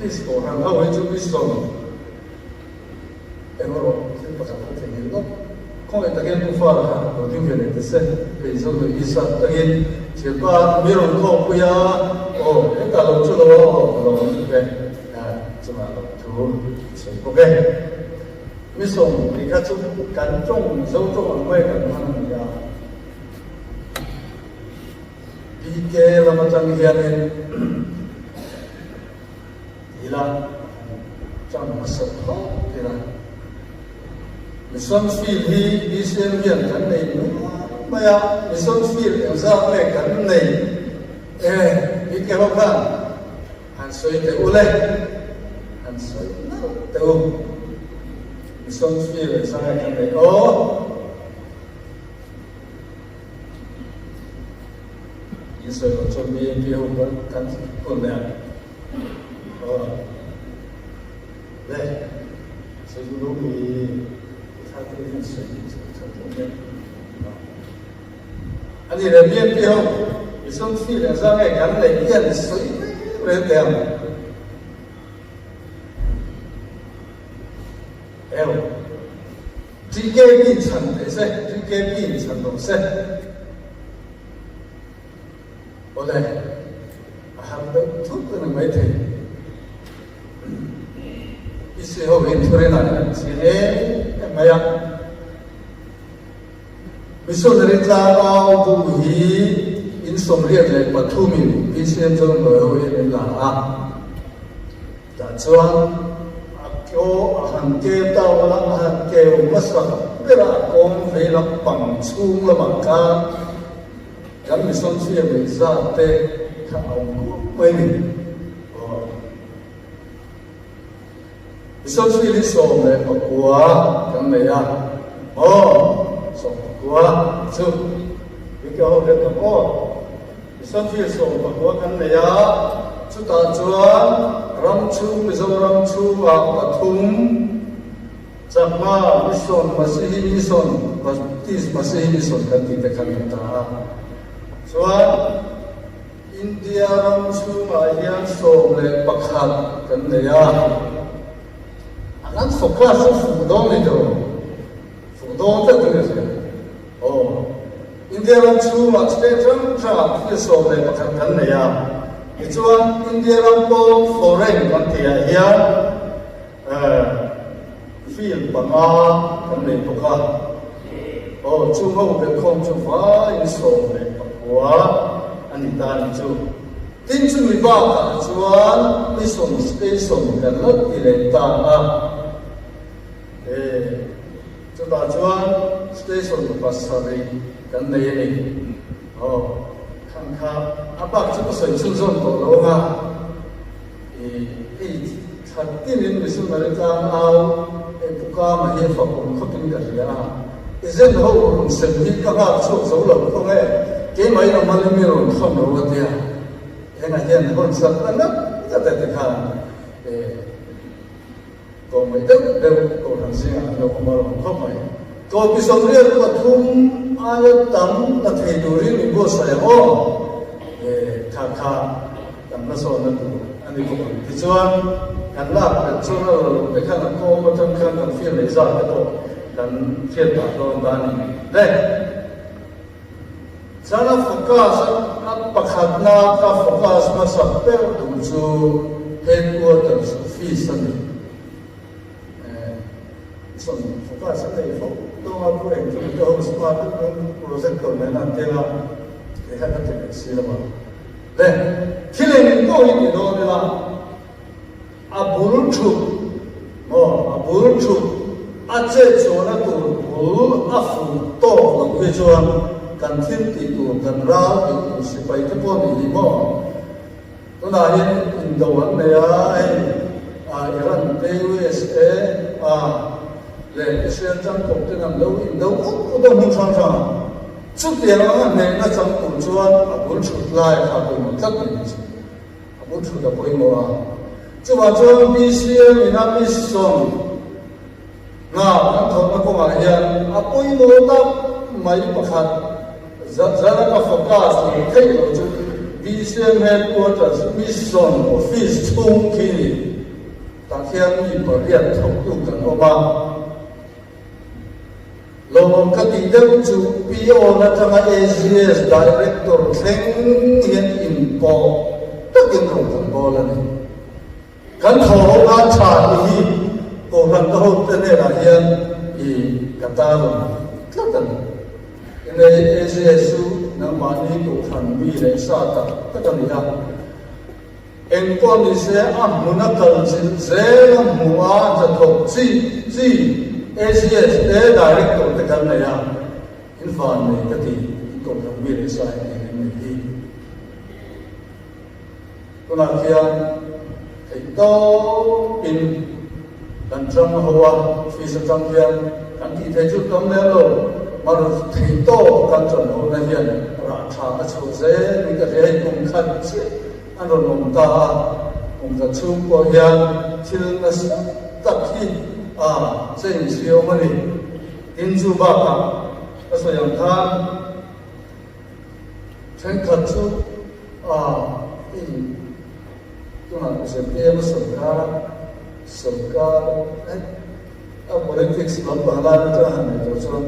Baptist Kohhran ho hi chu Mission eng erawh thil pakhat a theihnghilh lawk. Khawngaih takin Pu Fara kha lo ding ve leh ta se, kei zo leh Isa tangin thianpa mi rawn khawmpui a, aw hetah lo chu lo a aw ka lo awm ve chungah lo thu a sawi bawk e. Mission tih kha chu kan tawng Mizo tawng ang mai kan hmang a ni a. PK lam atang hianin tila chang hmasa phawt ila. Mission field hi BCM hian kan nei nual mai a, mission field engzat nge kan nei e PK ho khan han sawi teh u le, han sawi nalh teh u. Mission field engzat nge kan nei aw. In sawi loh chuan BNP ho kha kan hun leh ang. Aw. Le. Sawi duh lo mi i thla te hian sawi sawi tawh mai. Ani leh BNP ho i sum thi leh zang nge kan neih hian sawi mai reng teh ang. Eo. TKP in chhan teh se, TKP in chhan lo se. Awle, a har deuh thut a ni maithei. PC ho in thurin ah hian chiang em em mai a. Missionary tlangau bu hi in 83 in PCM Chawngkawi ho hian in la a. Tah chuan a keo a han keu ta ula, a han keu hmasa ber a, a kawng vei lam pang chhung lamah khan kan mission field leh zat te kha a awm kup mai ni. Aw. Mission field hi 19 kan nei a, aw, 19 chu Wiki ho hian kan aw. Mission field 19 kan nei a, chutah chuan ram chhung Mizoram chhungah pathum Chakma Mission, Masihi Mission, Baptist Masihi Mission kan tih te kha kan ta a. Chuan India ram chhungah hian 11 kan nei a, an focus chu fuh dawn ni lo, fuh dawn tlat in ka hria. Aw, India ram chhungah state hrang hrangah thil 11 kan nei a, tichuan India ram pawh foreign kan tihah hian field panga kan nei bawk a. Aw, chung ho belhkhawm chu vaiin 19 a ni ta ni chu. Tin chumi bakah chuan mission station kan la ti leh ta a. E, chutah chuan station pasarih kan nei a ni. Aw, khan kha a bak chu ka sawi chhunzawm tawh lo ang a. E, hei thla tinin missionary tlang au e pu Kama hi a fak awm khawpin ka hria a. I zen ho rawn sem hi ka nghak chhuak zo lo khawng e, keimah in a mal in mi rawn thawn ro a tia. Engah hian hawn sak na ngat ngat e tikhan e tlawmngaih deuh deuh Kohhran zingah an lo awm a rawn khawp mai. Tlawpi 83 aia tam la thei turin min buatsaih ang aw. E kha kha kan hmasawnna tur a ni bawk ang. Tichuan kan lak belh chuan a lo te khan a kawm atang khan kan field leh zat te pawh kan hriat pah dawn ta a ni. Le! Chuan a focus a pakhatna ka focus hmasa ber duh chu headquarters office a ni. Chuan focus a nei fo dawn a, pu engkim te ho smart deuh deuh projector nen an keng a, kei khan ka ti leh si lo a. Le, thil eng pawh hi ti dawn ila, a bul thut maw, a bul thut, a chet chhuahna tur bul a fuh tawk loh hi chuan kan thil tih tur, kan ral tih tur sipai te pawh nih hi maw. Tunah hian indo an nei a, hei Iran te, USA a leh Israel tangkawp ten an lo indo ut ut a hmun hrang hrang a. Chutiang anga hnehna chang tur chuan a bul thut lai kha a pawimawh tlat mai ni chu. A bul thut a pawimawh a. Chuvang chuan BCM in a mission hna kan thawhna kawngah hian a pawimawh tak mai pakhat zat zat a ka focus ni theih lo chu. BCM Headquarters Mission Office chhung khi ni. Tah khian mi pariat thawktu kan awm a. Lawmawm ka tih deuh chu PO atanga AGS Director thleng hian inpawh takin rawn kan bawl a ni. Kan thawhho a tha tih hi Kohhran ka hote hnenah hian i ka tarlang tlat a ni. Inei AGS chu nangmahni Kohhran mi leh sa tak tak a ni a. Engpawh ni se a hmun a kal chilh zel a hmuh a hnathawk chi chi ACS te Director te kan nei a, in van nei ka ti, in kohhran mi leh sa in eng em nei hi. Tunah khian theih tawp in kan chang ho a, office atang hian kan tih theih chu tam lem lo, mar theih tawp kan chan ho na hian rah tha a chhuah zel in ka hria hei kum khat chiah an rawn awm ta a, kum khat chhung pawh hian thil nasa tak hi a change hi a awm a ni. Tin chu bakah ka sawi ang khan thenkhat chu a in Tunah ZPM a sawrkar a, sawrkar a politics lampang lai atanga han ngaihtuah chuan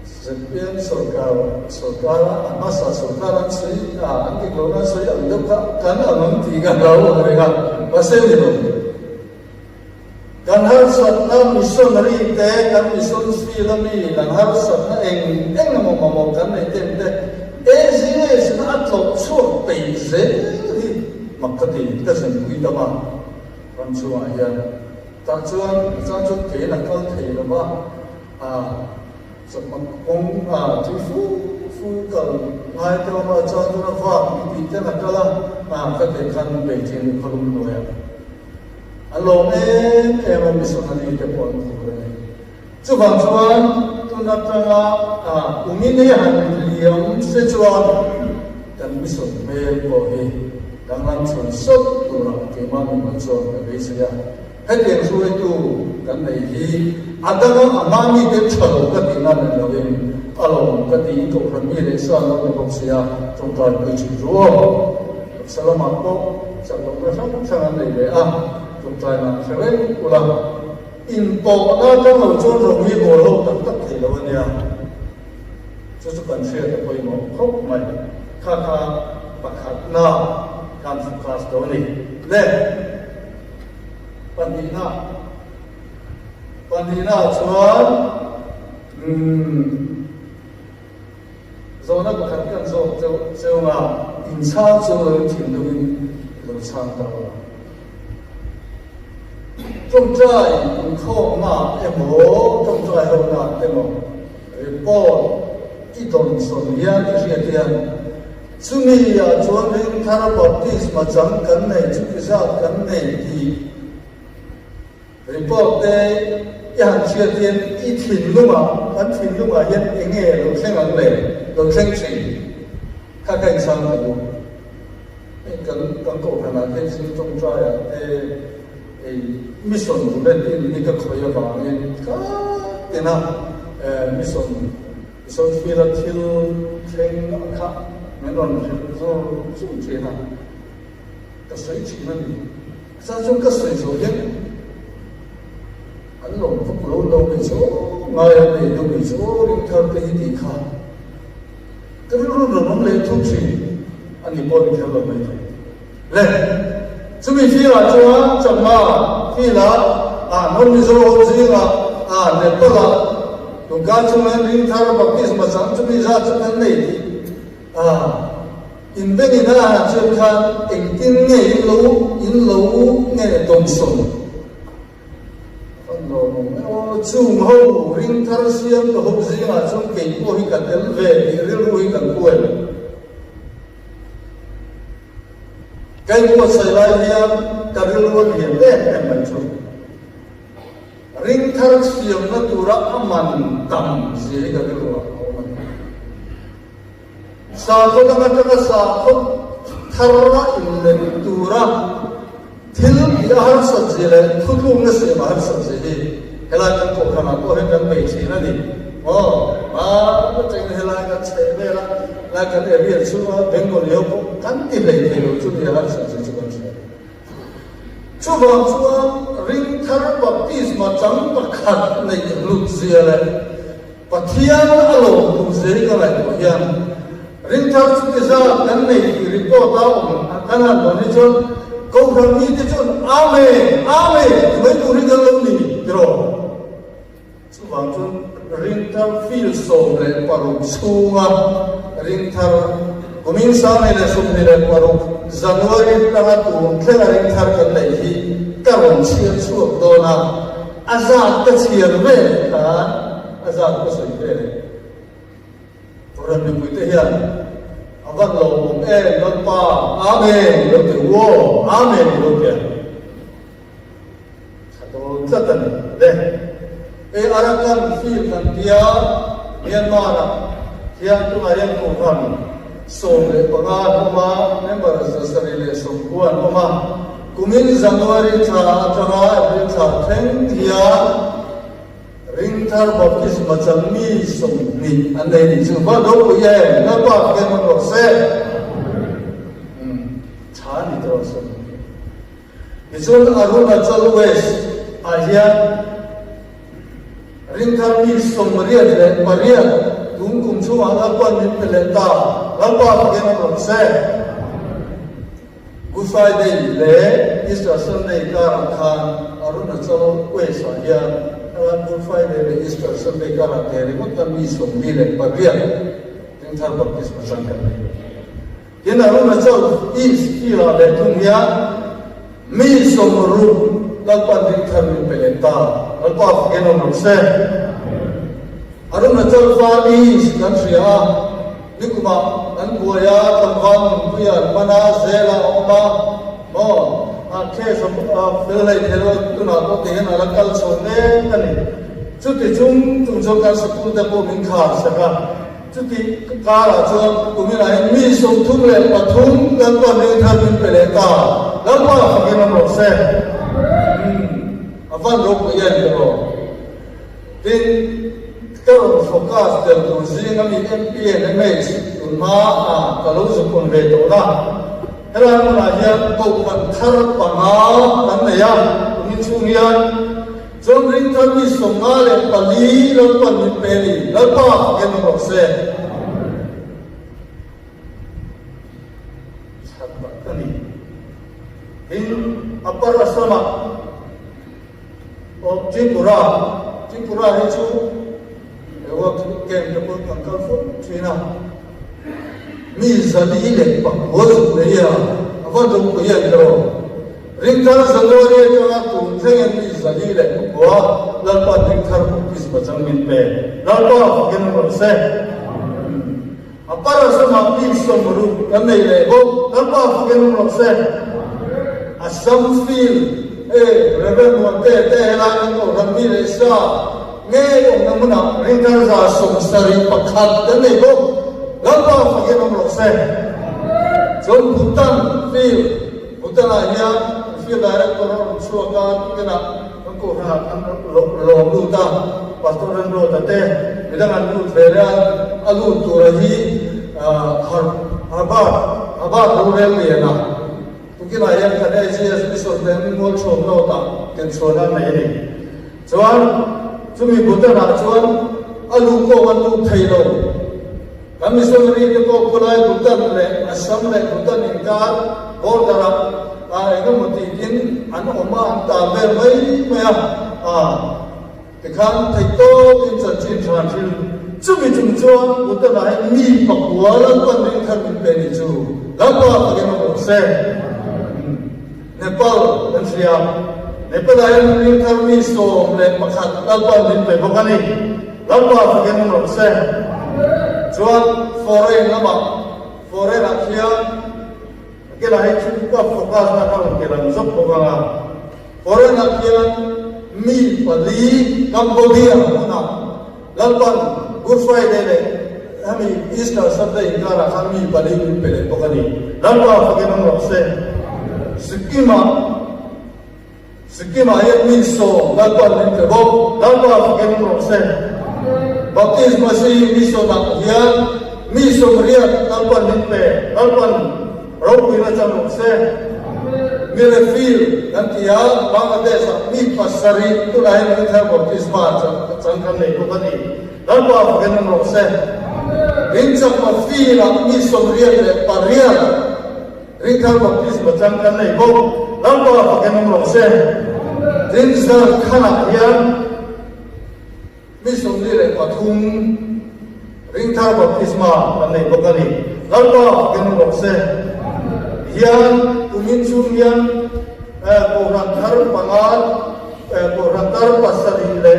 ZPM sawrkar sawrkar a a hmasa sawrkar an sawi a an dik lohna an sawi ang deuh kha kan ang ang tih ka hlau ang reng a, mahse ni lo. Kan harsatna missionary te, kan mission field a mi kan harsatna eng eng emaw mamawh kan neih tem te AGS in a tlawh chhuak peih zel hi mak ka ti, ka zinpui tam a ram chhungah hian. Tah chuan a chang chuan kein a kal thei lo va, a chawhma kawng a tui fu fu kal ngai te awm a, a chang chuan a vak ni tih ten a kal a, a ka tih khan beithin khawlum hnuaiah. A lawm em em a missionary te pawh an tur a ni. Chuvang chuan tun atanga kum in hi han liam se chuan kan mission hmel pawh hi danglam chhun sawt turah keimah mimal chuan ka beisei a. Hetiang hruaitu kan nei hi a danga a hma mite tha lo ka tihna ni lovin a lawm ka tiin kohhran mi leh sa an lo ni bawk sia tawngtai pui thin ruang. Salama pawh chak lohna hrang hrang an nei ve a, tawngtai nah hre reng ula, inpawhna atang lo chuan rawng hi bawl ho tak tak thei lo a nia. Chu chu kan hriat a pawimawh khawp mai. Kha kha pakhatna kan focus dawn a ni. Le pahnihna, pahnihna chuan umm. Zawhna pakhat kan zawk chauh cheu nga, inchhang chu lo thinlungin lo chhang ta rawh. Tawngtai inkhawmna emaw, tawngtai hona emaw report i dawn sawn hian i hriat hian chumi ah chuan ringthar baptisma chang kan nei chuti zat kan nei tih Report te i han hriat hian i thinlungah, kan thinlungah hian eng nge lo thleng ang le, lo thleng thin kha ka inchhang ta u. Hei kan kan kohhranah te zing tawngtaiah te hei mission bulletin hi ka khawih avangin ka tina mission mission field a thil thleng a kha min rawn hrilh zawr zawr thin a, ka sawi thin a ni. Chuan chu ka sawi zawh hian an lawm vak lo lo mai chu ngai an nei deuh mai chu aw ring thar te hi tih kha ka rilru rawn awm leh thung thin a ni pawh ni kher lo mai thei le chumi filah chuan chakma filah ah non mizo ho zingah ah Nepal ah tungkar chungin ring thar baptisma chang chumi zat chu kan nei tih ah In bengin a han hriat khan engtin nge in lo in lo nge dawmsawn an lawm awm e aw. Chung ho ring thar siam ka ho zingah chuan kei pawh hi ka tel ve tih rilru hi kan kuai. Kei pawh sawi lai hian ka rilru a lian em em mai chu. Ring thar siamna tura a man tam zia hi ka rilru ah a awm a ni. Sakhaw dang atanga sakhaw thara inlem tura thil tih a harsat zia leh thutlukna siam a harsat zia hi helai kan kohhranah pawh hian kan bei thin a ni. Aw, hmana chengin helai kan chheh vel a. Lai kan area chhunga Bengali ho pawh kan ti hlei thei lo chu nia harsat zia chu kan hria. Chuvang chuan ringthar baptisma chang pakhat neih hlut zia leh Pathian a lawm tur zia hi ka ngaihtuah hian ringthar chuti zat kan nei tih report a awm kan han dawn hi chuan Kohhran mite chuan Amen! Amen! ti mai tur hi kan lo ni tiraw? Chuvang chuan ringthar field 16 chhunga ringthar kumin 2026 January tanga tun thlenga ringthar kan neih hi ka rawn chhiar chhuak dawn a, a zat ka chhiar vel khan a zat ka sawi vel e. Rawn mipuite hian a van lo awm em Lalpa Amen lo ti u aw Amen lo ti a. Tha dawn tlat a ni le. Hei Arakan field kan tia Myanmar ah hian tunah hian Kohhran 15 an awm a, member 790 an awm a. Kumin January thla atanga April thla thleng hian Ringthar Baptisma chang mi 20 an nei nih chu va ropui em, Lalpa khian rawn rawh se. Tha ni tawh 20. Tichuan Arunachal West ah hian ringthar mi 88 tun kum chhungah Lalpa'n min pe leh ta, Lalpa fakin a rawn se. Good Friday leh Easter Sunday karah khan Arunachal West ah hian Good Friday leh Easter Sunday karah te ringawt a mi 28 ringthar baptisma chang kan nei. Tin, Arunachal East field-ah leh thung hian mi 60 Lalpa'n ringthar min pe leh ta. Lalpa fakin awm rawh se. Arunachal Far East kan hria a, nikumah kan buai a, tlangval nunpuia an man a, zela a awm a, maw, a case a fel hlei thei lo, tunah pawh tihian a la kal chho mek a ni. Chuti chung chung chuan kan sikul te pawh min khar sak a. Chuti karah chuan kuminah hian mi 33 Lalpa ringthar min pe leh ta. Lalpa fakin awm rawh se. Umm, a van ropui em tawh rawh. Tin, ka rawn focus tel tur zing ami MPNMH tun hma a ka lo zuk awm ve tawh na. Helai hmunah hian kohhran thar panga kan nei a, kumin chhung hian. Chuan ringthar mi 54 Lalpa'n min pe a ni. Lalpa fakin awm rawh se. Chhan tak a ni. Tin, Upper Assam-ah aw Tripura, Tripura hi chu he work camp te pawh kan kal fo thin a. Mi 409 zuk nei a, a va ropui em erawh. Ringthar January atanga tun thlengin mi 409 Lalpa'n ringthar baptisma chang min pe. Lalpa fakin rawn se. A parasama mi 60 kan nei leh bawk. Lalpa fakin rawn se. Assam field e Reverend Muante te helai kan kohhran mi leh sa Ngei awmna hmunah ringthar 71 kan nei bawk. Lalpa fakin awm rawh se. Chuan Bhutan field, Bhutan-ah hian field director a rawn chhuak a, tukinah kan kohhranah an lawm lut a, Pastor Remruata te midang an lut ve leh a, a lut tura hi Harbat, Harbat rorel liana tukinah hian kan AGS Mission te an mualchhuak note-ah kenchhuahna an nei a ni. Chuan chumi Bhutan-ah chuan a lu pawh an lut thei lo. Kan missionary te pawh khawlai Bhutan leh Assam leh Bhutan inkar border-ah ah eng emaw tiin an awm a, an tal vel mai mai a. Ah, tikhan theihtawpin chanchin tha thil. Chumi chung chuan Bhutan-ah hian mi pakua Lalpan ringthar min pe nih chu Lalpa takin awm rawh se. Nepal kan hria. Nepal-ah hian ringthar mi 11 Lalpa'n min pe bawk a ni. Lalpa fakin awm rawh se. Chuan foreign lamah, foreign-ah khian kela hei chu ka focus na ka rawn ti lang zawk bawk ang a. Foreign-ah khian mi pali Cambodia hmunah Lalpa'n Good Friday leh hemi Easter Sunday inkarah khan mi pali min pe leh bawk a ni. Lalpa fakin awm rawh se. Sikkim-ah Sikkim-ah hian mi 10 Lalpa'n min pe bawk. Lalpa fakin awm rawh se. Baptisma si mission-ah hian. mi 80 Lalpan min pe, Lalpan ropuina chang rawh se. Mirefil kan ti a, Bangladesh-ah mi 7 tunah hian ringthar baptisma chang kan nei bawk a ni. Lalpa fakin awm rawh se. Ringchakma field-ah mi 88 ringthar baptisma chang kan nei bawk. Lalpa fakin awm rawh se. Tin, Jharkhand-ah hian mi 43 ringthar baptisma kan nei bawk a ni. Lalpa fakin awm rawh se. Hian kumin chhung hian Kohhran thar panga, Kohhran thar 7 leh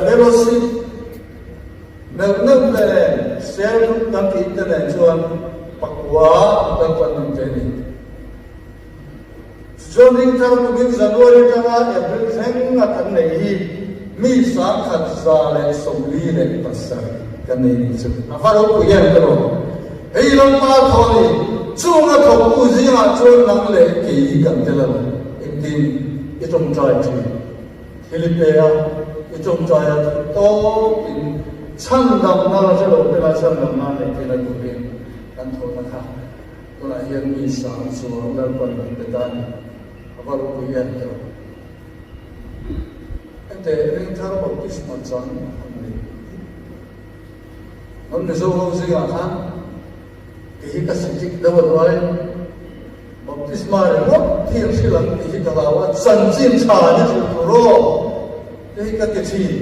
Fellowship neuh neuh te nen cell group kan tih te nen chuan pakua kan pan ning te ni. Chuan ringthar kumin January atanga April thleng a kan neih hi mi 1147 kan nei ni chu a va ropui em ka rawh. Hei Lalpa thaw ni, chung a thawktu zingah chuan nang leh kei kan tel a lo, engtin i tawngtai thin? Philippe-a i tawngtaia thu tawkin chhandamna la hre lo tela chhandamna nei thei la turin kan thawhna kha tunah hian mi sang chuang Lalpan min pe ta a ni. A va ropui em tawh. Hete ringthar baptisma chang an ni. Kan Mizo ho zingah khan Ti hi ka sitik deuh a hnuai. Baptisma ringawt hi an hrilh ang tih hi ka hlau a, chanchin tha ni hrilh tur aw ti hi ka ti thin.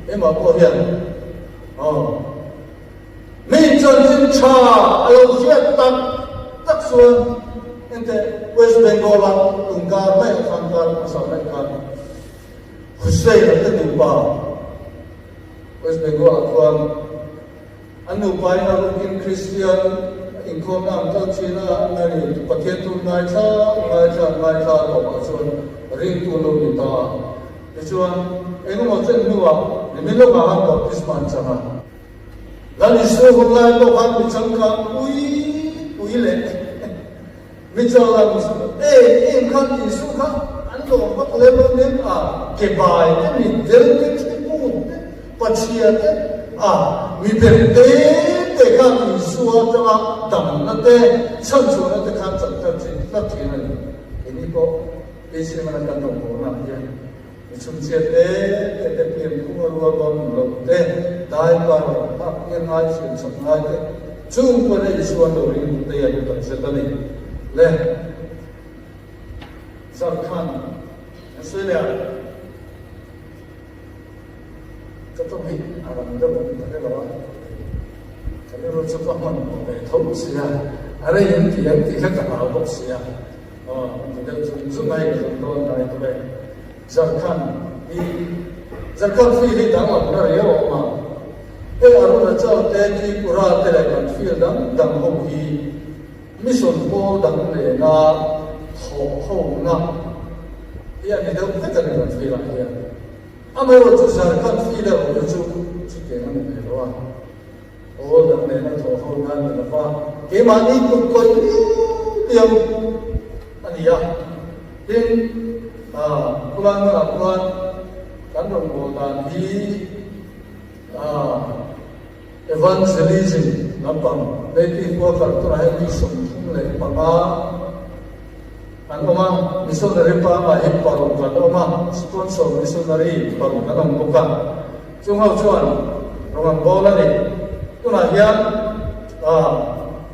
Keimah pawh hian aw mi chanchin tha a lo hriat tak tak chuan enteh West Bengal-a tungkar mai a khan kar hmasa mai khan Hussein-a te nupa West Bengal-ah khuan An nupain a rukin Kristian inkhawmna an kal thin a, nani Pathian thu ngaithla ngaithla ngaithla tawpah chuan ringtu lo ni ta a. Tichuan, engemaw chen hnuah nimin lawkah khan baptisma an chang a. Lal Isua hun lai pawh khan mi changkang pui pui leh mi changkang em em khan Isua kha an lawm vak lem lo nen a, ke bai te, mitdel te, thikun te, Pachhia te a mi ber te te khan Isua atanga damna te, chhanchhuahna te khan chan tlat thin tlat thin a ni. Keini pawh Pacemana kan rawn bawrnaah hian mi chhunchhiat te te te pian phung a rual bang lo te, dai par hak pian ngai siam chak ngai te chung pawhin a Isua an lo ring duh te hian tak zet a ni. Le Zarkhan Australia. Ka tawng hi a rang deuh ang ka hre lo a, ka rilru chu ka hman hmuh ve tho si a, a rei an ti ang tih kha ka hlau bawk si a, aw an ti deuh zung zung a hei ka zawng dawn dai tawh e. Jharkhand hi Jharkhand field hi danglamna riau a awm a, hei Arunachal te Tripura te leh kan field dang dang ho hi mission pawl dang nena thawh hona hi a ni deuh vek a ni kan field ah hian. Amaherawhchu Jharkhand field erawh hi chu chutiang a ni ve lo a, pawl dang nena thawh hona a ni lo va, keimahni kut kawih liau liau a ni a. Tin, khulai hmunah khuan kan rawn bawl dan hi Evangelism lampang native worker tunah hian mi 35 an awm a, missionary pangngai hi 6 an awm a, sponsor missionary 6 an awm bawk a, chung ho chuan rawng an bawl a ni. Tunah hian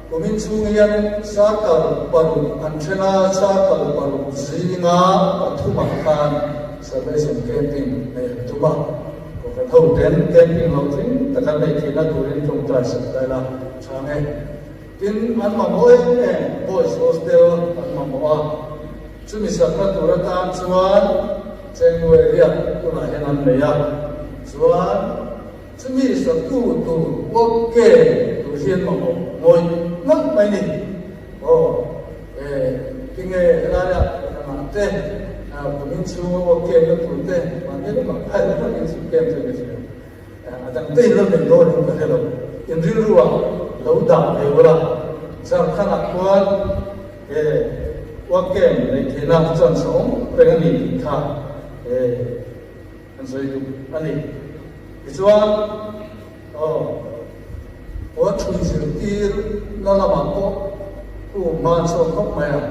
kumin chhung hian circle 6 an then a, circle 6 zinga pathumah khan salvation camping nei an tum a. Kohhran ho ten camping lo tling taka nei theihna turin tawngtai sak ta ila chhang e. Tin, an mamawh em em boys hostel an mamawh a, chumi sakna tur atan chuan Chengwe riak tunah hian an nei a, chuan chumi saktu tur work camp tur hi an mamawh ngawih ngawih mai ni. Aw, e, tinge helaia kohhranah te kumin chhunga work camp na tur te mahni lamah phai lam angin chu camp chu ka hria. A dang te in lo nei dawn in ka hre lo. In rilruah lo dah ve ula, Jharkhand-ah khuan e work camp neih theihna chance a awm reng a ni tih kha e kan sawi duh a ni. Tichuan, aw. Puan ṭhui zirtir na lamah pawh khu hman sawn khawp mai a.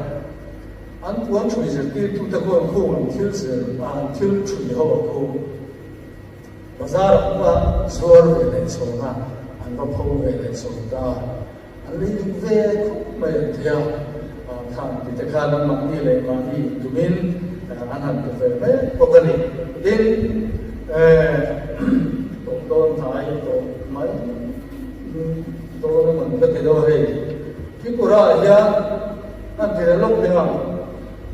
An puan ṭhui zirtirtute khuan khung an thil zir a, an thil ṭhui ho a khu. Bazar ah pawh a zuar ve leh chhawn a, an va pho ve leh chhawn ta a. An lei duh ve khawp mai an ti a, khang ti te khan an mahni leh mahni intumin an han ti ve mek bawk a ni. Tin, tawh dawn hnai tawh mai dawn a man ka ti deuh a hei. Tripura ah hian an ti leh lawk ding ang.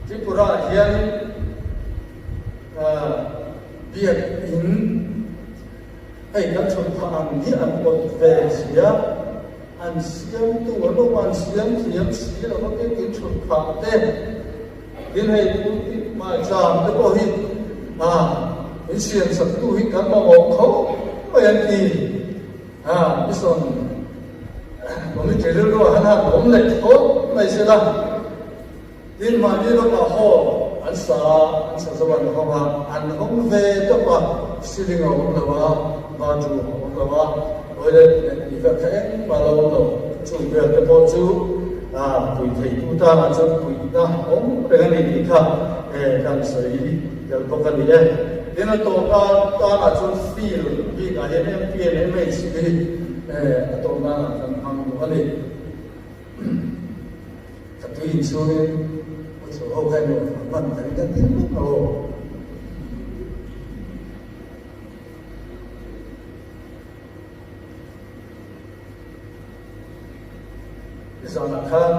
Tripura ah hianin biakin Hei kan chhun phah ang hi an awt ve sia, an siamtu an awm a, an siam thiam si lo va tin tin chhun phah te, tin hei pu tih hmai cham te pawh hi a min siam sak tu hi kan mamawh khawp mai an ti a, mission committee rilru ah han han awm leh khawp mai sela. Tin, mahni lamah haw an sa a, an sa zo an hawng a, an hawng ve tawp a, ceiling a awm lo a, bathroom a awm lo a, toilet leh tih vel kha engmah a lo awm lo. Chung vel te pawh chu pui theitu tanah chuan puihna awm reng a ni tih kha kan sawi tel bawk a ni e. Tin, a tawp tanah chuan field bikah hian MPNMH hi a tawp nanah kan hmang duh a ni. Ka tui inchhungin u chho ho kha emaw a hman ka ring a tin vek lo. Nizanah khan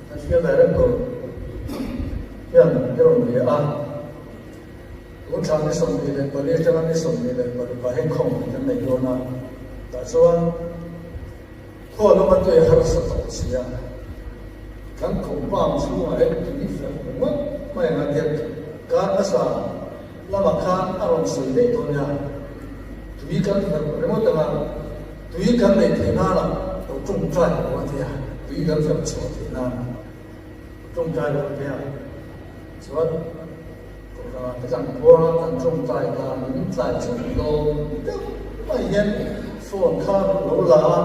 kan field director hian i rawn bia a, tun thla ni 24 atanga ni 26 ah hian khawng kan nei dawn a, tah chuan Khaw lama tui a harsa tawh si a, kan compound chhungah hian tui fel ringawt mai ang a tia kar hmasa lamah khan a rawn sawi daih dawn nia, tui kan fel ringawt ang a, tui kan neih theih nana lo tawngtai lo a tia, tui kan fel chhuah theih nana tawngtai lo a tia, chuan kohhranah te kan puang a, kan tawngtai danin tlai chhun dawn deuh mai hian phone kha lo la a,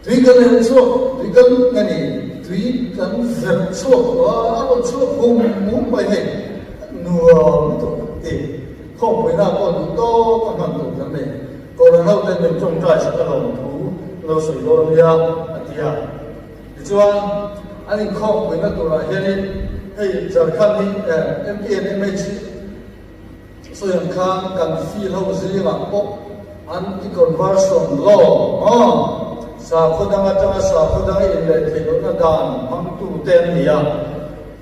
tui kan en chhuak, tui kan nge ni, tui kan verh chhuak tawh a, a rawn chhuak hum hum mai hei, nuam lutuk ti, khawmpuina pawh duh tawk a hman tur kan nei, Kohhran ho ten min tawngtai sak a lawm thu lo sawi dawn nia a ti a. Tichuan, an inkhawmpuina turah hianin hei Jharkhand hi MPNMH sawi ang khan kan field ho zingah pawh anti-conversion law maw sakhaw dang atanga sakhaw danga inleh theih lohna dan hmangtute an ni a.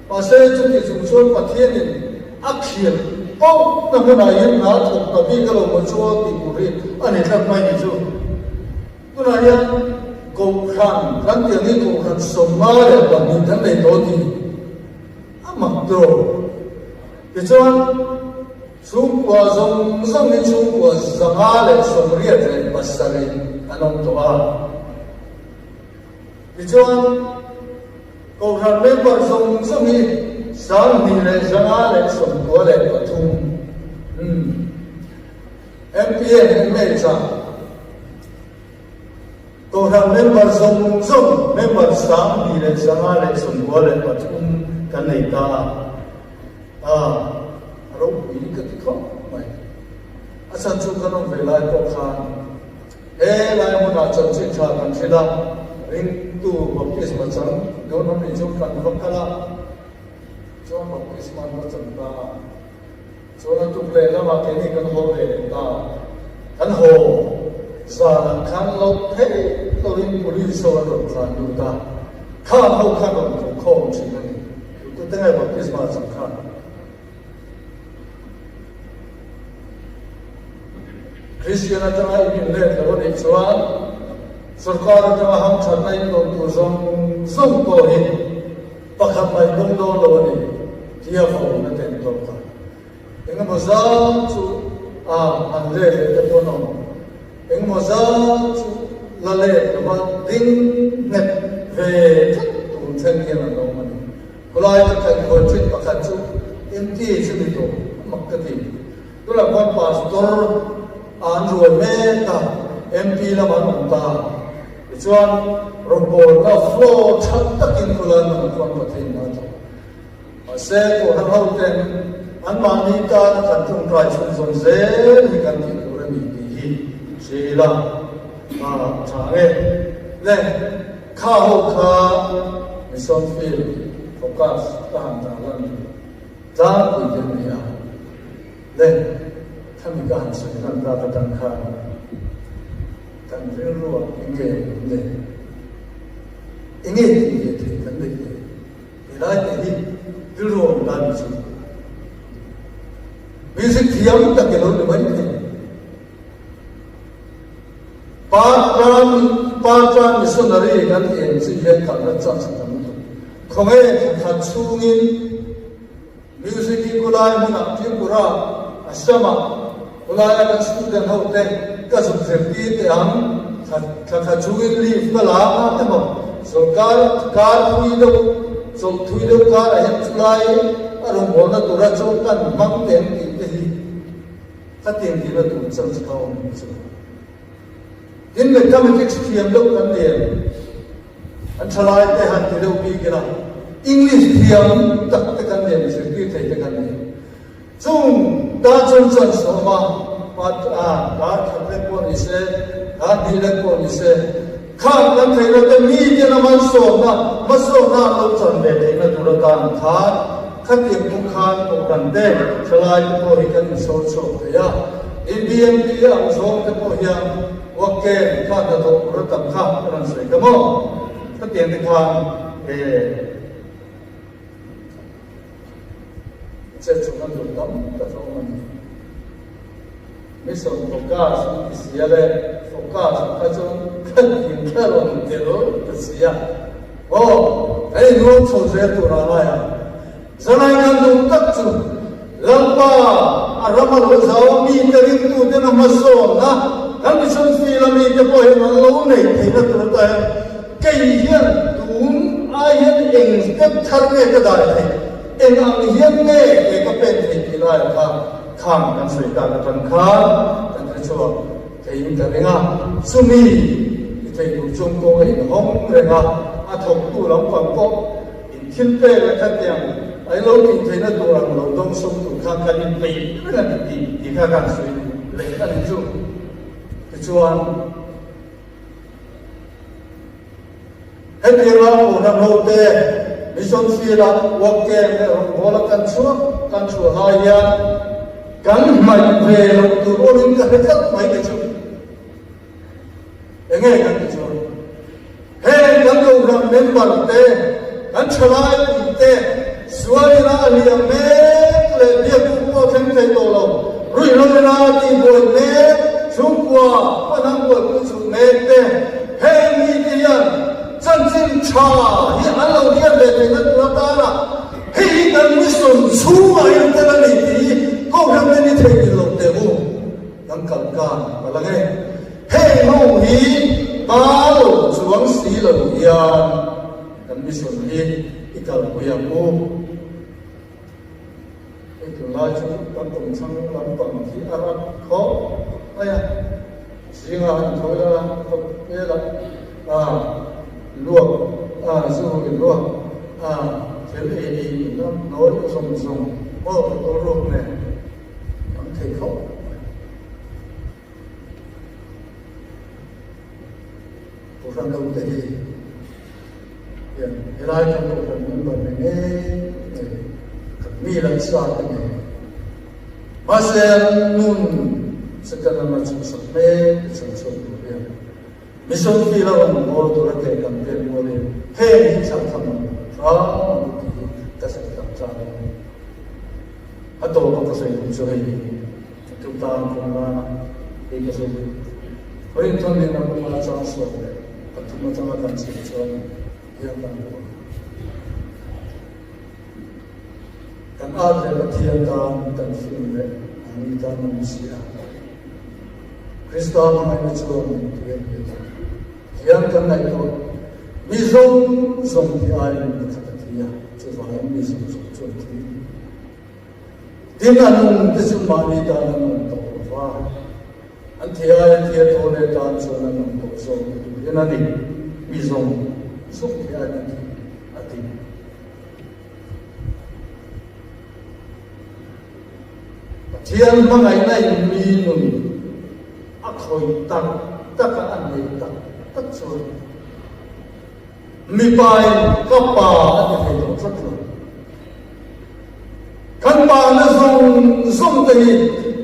Mahse, chuti chung chuan Pathianin a khirh pauhna hmunah hian hna thawk ta bik a lo maw chuan tih tur hi a ni tlat mai ni chu. Tunah hian Kohhran kan tih ang hi Kohhran 52 kan nei tawh tih a mak tawh. Tichuan, chhungkua zawng zawng hi chhungkua 587 an awm tawh a. Tichuan, Kohhran member zawng zawng hi 2193 MPNMH ah Kohhran member zawng zawng member 2593 kan nei ta a, a ropui ka ti khawp mai. A chhan chu kan awm ve lai pawh khan he lai hmunah chanchin tha kan hrilh a, ringtu baptisma chang dawn awm nih chu kan va kal a, chuan baptisma an va chang ta a. Chuan a tuk leh lamah keini kan haw ve leh ta. Kan haw zanah khan lo phei loin police ho an rawn tlan lut a, khang ho khan rawn ko khawm thin a ni. Tute nge baptisma chang khan? Kristian atanga in inlet lo a nih chuan sorkar atanga hamthatna in dawn tur zawng zawng pawh hi Pakhat mai dawng dawn lo a ni tia phone a ken tawk a. Engemaw zat chu a han let leh te pawh an awm. Engemaw zat chu la let lova ding nghet ve tlat tur thleng hian an awm a ni. Khawlai ka kaih khawi thin pakhat chu MT chu ni tawh a mak ka ti. Tunah khuan pastor a an ruai mek a. MP lamah an awm ta. Tichuan, rawngbawlna flow tha takin khawlai hmunah khuan Pathian in a thawk. Mahse, Kohhran hoten anmahni tana kan tawngtai chhunzawm zel hi kan tih tur a ni tih hi hria ila a tha nge. Le, kha ho kha mission field focus ka han dah lan tur tlangpui te an ni a. Le, khami ka han sawi hman tak atang khan kan rilruah enge awm le? Enge tih ve theih kan neih le? Helai te hi rilru awm dan ni chu. Music thiam tak i lo ni mai thei. Patran Patran missionary kan tih ang chi hian kalna chance a tam lutuk. Khawnge thla khat chhungin Music hi khulai hmunah Tripura, Assam-ah khulaia kan student ho te ka zuk zirtir teh ang, thla thla khat chungin leave ka la a emaw sawrkar kar thui deuh chawlh thui deuh karah hian chulai a rawngbawlna tura chaw kan hmang teh ang tih te hi ka tiantirna tur chance kha awm chu. Tin, mathematics thiam deuh kan ni em? An thalai te han ti deuh bik ila, English thiam tak te kan nen zirtir thei te kan ni. Chung ta chuan chuan sawma pat a kar khat lek pawh ni se, kar hnih lek pawh ni se, khang kan theihna te mi ten a malsawmna, hmasawmna an lo chan ve theihna tur atan khan khatiang pawh khan kohhran te, thalai te pawh hi kan insawr chhuak thei a. BMP ang zawng te pawh hian Wak ken kha hnathawh tur a tam kha ka rawn sawi ta maw? Khatiang te khan e chet chhawk an duh tam tak a awm a ni. Mission focus an ti sia le focus kha chuan khat in kha rawn tel ta sia. Aw, kan inrual chho zel tur ah lai ang. Zanai kan duh tak chu Lalpa a ram a lo zau a mite ringtuten a hmasawnna kan mission field a mite pawh hian an lo neih theihna tur ata hian kei hian tun ai hian eng step thar nge ka dai theih, eng ang hian nge ke ka pen theih tih laiah kha khang kan sawi tak atang khan kan hre chhuak theiin ka ring a, chumi ti thei tur chuan kawng a inhawng reng a, a thawktu lampang pawh In thil pek leh khatiang a ilo tih theihna tur ang lo dawng sawm tur khan kan inpeih reng a ni tih tih kha kan sawi leh a ni chu. Tichuan, hetianga Kohhran hote Mission Field-a work camp leh rawngbawla kan chhuak kan chhuah lai hian kan hmaih ve loh tur awmin ka hre tlat mai te chu. Enge kan ti chuan? Heng kan Kohhran member te, kan thalai pui te, sualina a hliam mek leh biakbuk pawh thleng thei tawh lo, ruihhloina tihbuai mek, chhungkua panang buaipui chhun mek te, heng mite hian chanchin tha hi an lo hriat ve theihna tur atana hei hi kan mission chhungah hian tel a ni tih hi Kohhran te ni theihnghilh lo teh u. Kan kal kan a la nge. Heng ho hi pa lo chuang si lo hian kan mission hi i kalpui ang u. Hei tunlai chu kan kawmchhang lampang hi a rat khawp mai a, zinga han thawi la khawp velah a luak a zu in luak a thil ei ei in lam nawi zawng zawng maw tawlruk nen Kan thei khawp mai. Kohhran lo te hi hian helai kan kohhran member ni ngei ngei kan mi lan sa te ngei mahse an nun second an chhuhsak mek te chhan chhuak tur hian mission field a rawn bawl tur a ke kan pen mualin heng hi chhan tham ang hram ang tih hi ka sawi tak chak a ni. A tawp a ka sawi duh chu hei hi tu tan kawng lana hei ka sawi duh. Vawiin thawm in a bunga chang 13 atanga kan chhiar chuan hian kan hmu a. Kan at leh Pathian tan kan fing leh mahni tan a ni si a. Krista hmangaihna chuan min tui a ni a. Hian kan ngaihtuah mi zawng zawng tih aiin pakhat a thi a, chuvangin mi zawng zawng chu an thi. Tin, a nung te chu mahni tan a nung tawh lo va. An thi ai an thi a tho leh tan chuan an awm tawh zawk ni turin a ni. Mi zawng zawng thi aiin an thi a ti. Pathian hmangaihna in mi nun a khawih tak tak a, a neih tak tak chuan mipa in ka pa a ti thei tawh tlat lo. Kan pa na zawng zawng te hi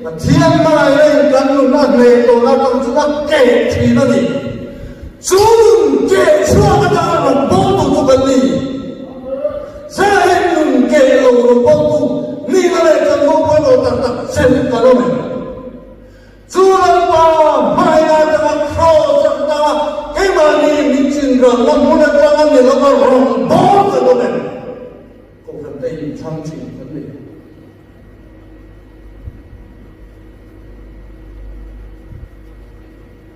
Pathian hmangaihna in kan nun a hneh tawhna atang chuan a keh thin a ni. Chu nun keh chhuak atanga rawn bawk tu chu kan ni. Zaheng nun keh lo rawn bawk tu nihna leh chanvo pawimawh tak tak chelh kan awm em? Chu Lalpa hmaina atanga kraws atanga keimahni min chinralna hmun atanga ni lova rawn bawk kan awm em? Kohhran te inthlang thin kan ni.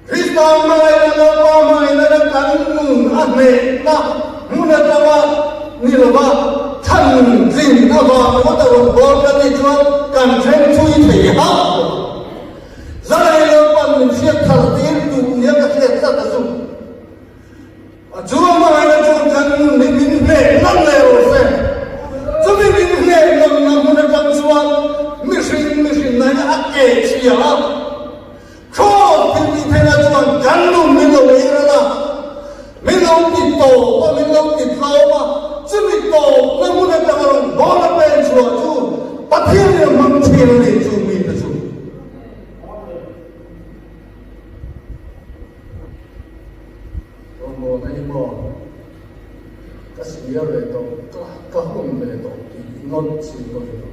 Krista hmangaihna Lalpa hmangaihna leh kan nun a hnehna hmun atanga ni lova than tlin avang ringawt a rawn bawl kan nih chuan kan then thui thei hauh lo. Zalai Lalpa'n min hriat thar tir duh nia ka hriat tlat a chu. A chu hmangaihna chuan kan nun hi min hneh nan leh rawh se. Chumi min hneh nanna hmun atang chuan mihring mihrinna hi a keh chhia a. Kraws thil tih theihna chuan kan nun min lo eiral a, min lo ti tawp a, min lo ti tlawm a, chumi tawpna hmun atanga rawn bawl a pen chhuah chu Pathian in a hmang thin a ni chu mite chu. Rawngbawlna hi maw ka senior ve tawh, ka ka hun ve tawh tih ngawt chi pawh ni lo.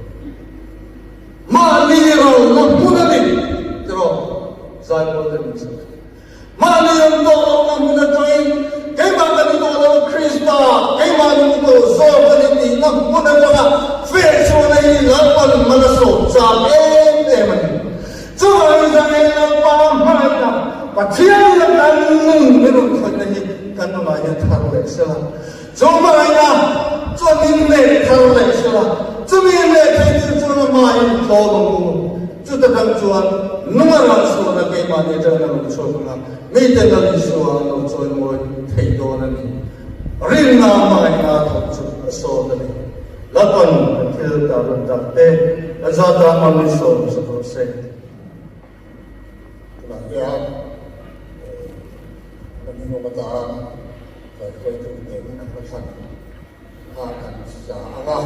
Mahni ralna hmun a ni tiraw Zaipawl te min sawi. Mahni an tawh lohna hmun atangin keimah ka ni tawh lo Krista keimah ni tawh zawk a ni tihna hmun atanga feh chhuahna hi Lalpan man a sawm chak em em a ni. Chuvangin Zangel Lalpa hmangaihna Pathian in a kan nun min rawn khawihna hi kan nunah hian thar leh sela. Chu hmangaihna chuan min hneh thar leh sela. Chumi hneh thei tur chuan amahin tlawm ang u. Chuta tang chuan nung a ral sualna keimahni atangin a rawn chhuak ang a, mite Lal Isua an lo chawimawi thei dawn a ni. Rinna hmangaihna thawk chu a sawt a ni. Lalpan kan thil tarlan tak te kan zat a hmangin sawm sak rawh se. Tunah hian kan inawm atan kaihhruaitu ten an hla thlan a kan sa ang a,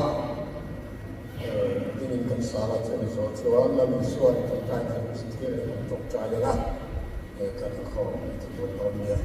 dingin kan sa la chu ni zawh chuan Lal Isua'n tawngtai kan zirtir leh kan tawngtai ang a, kan inkhawm ti dawn dawn nia.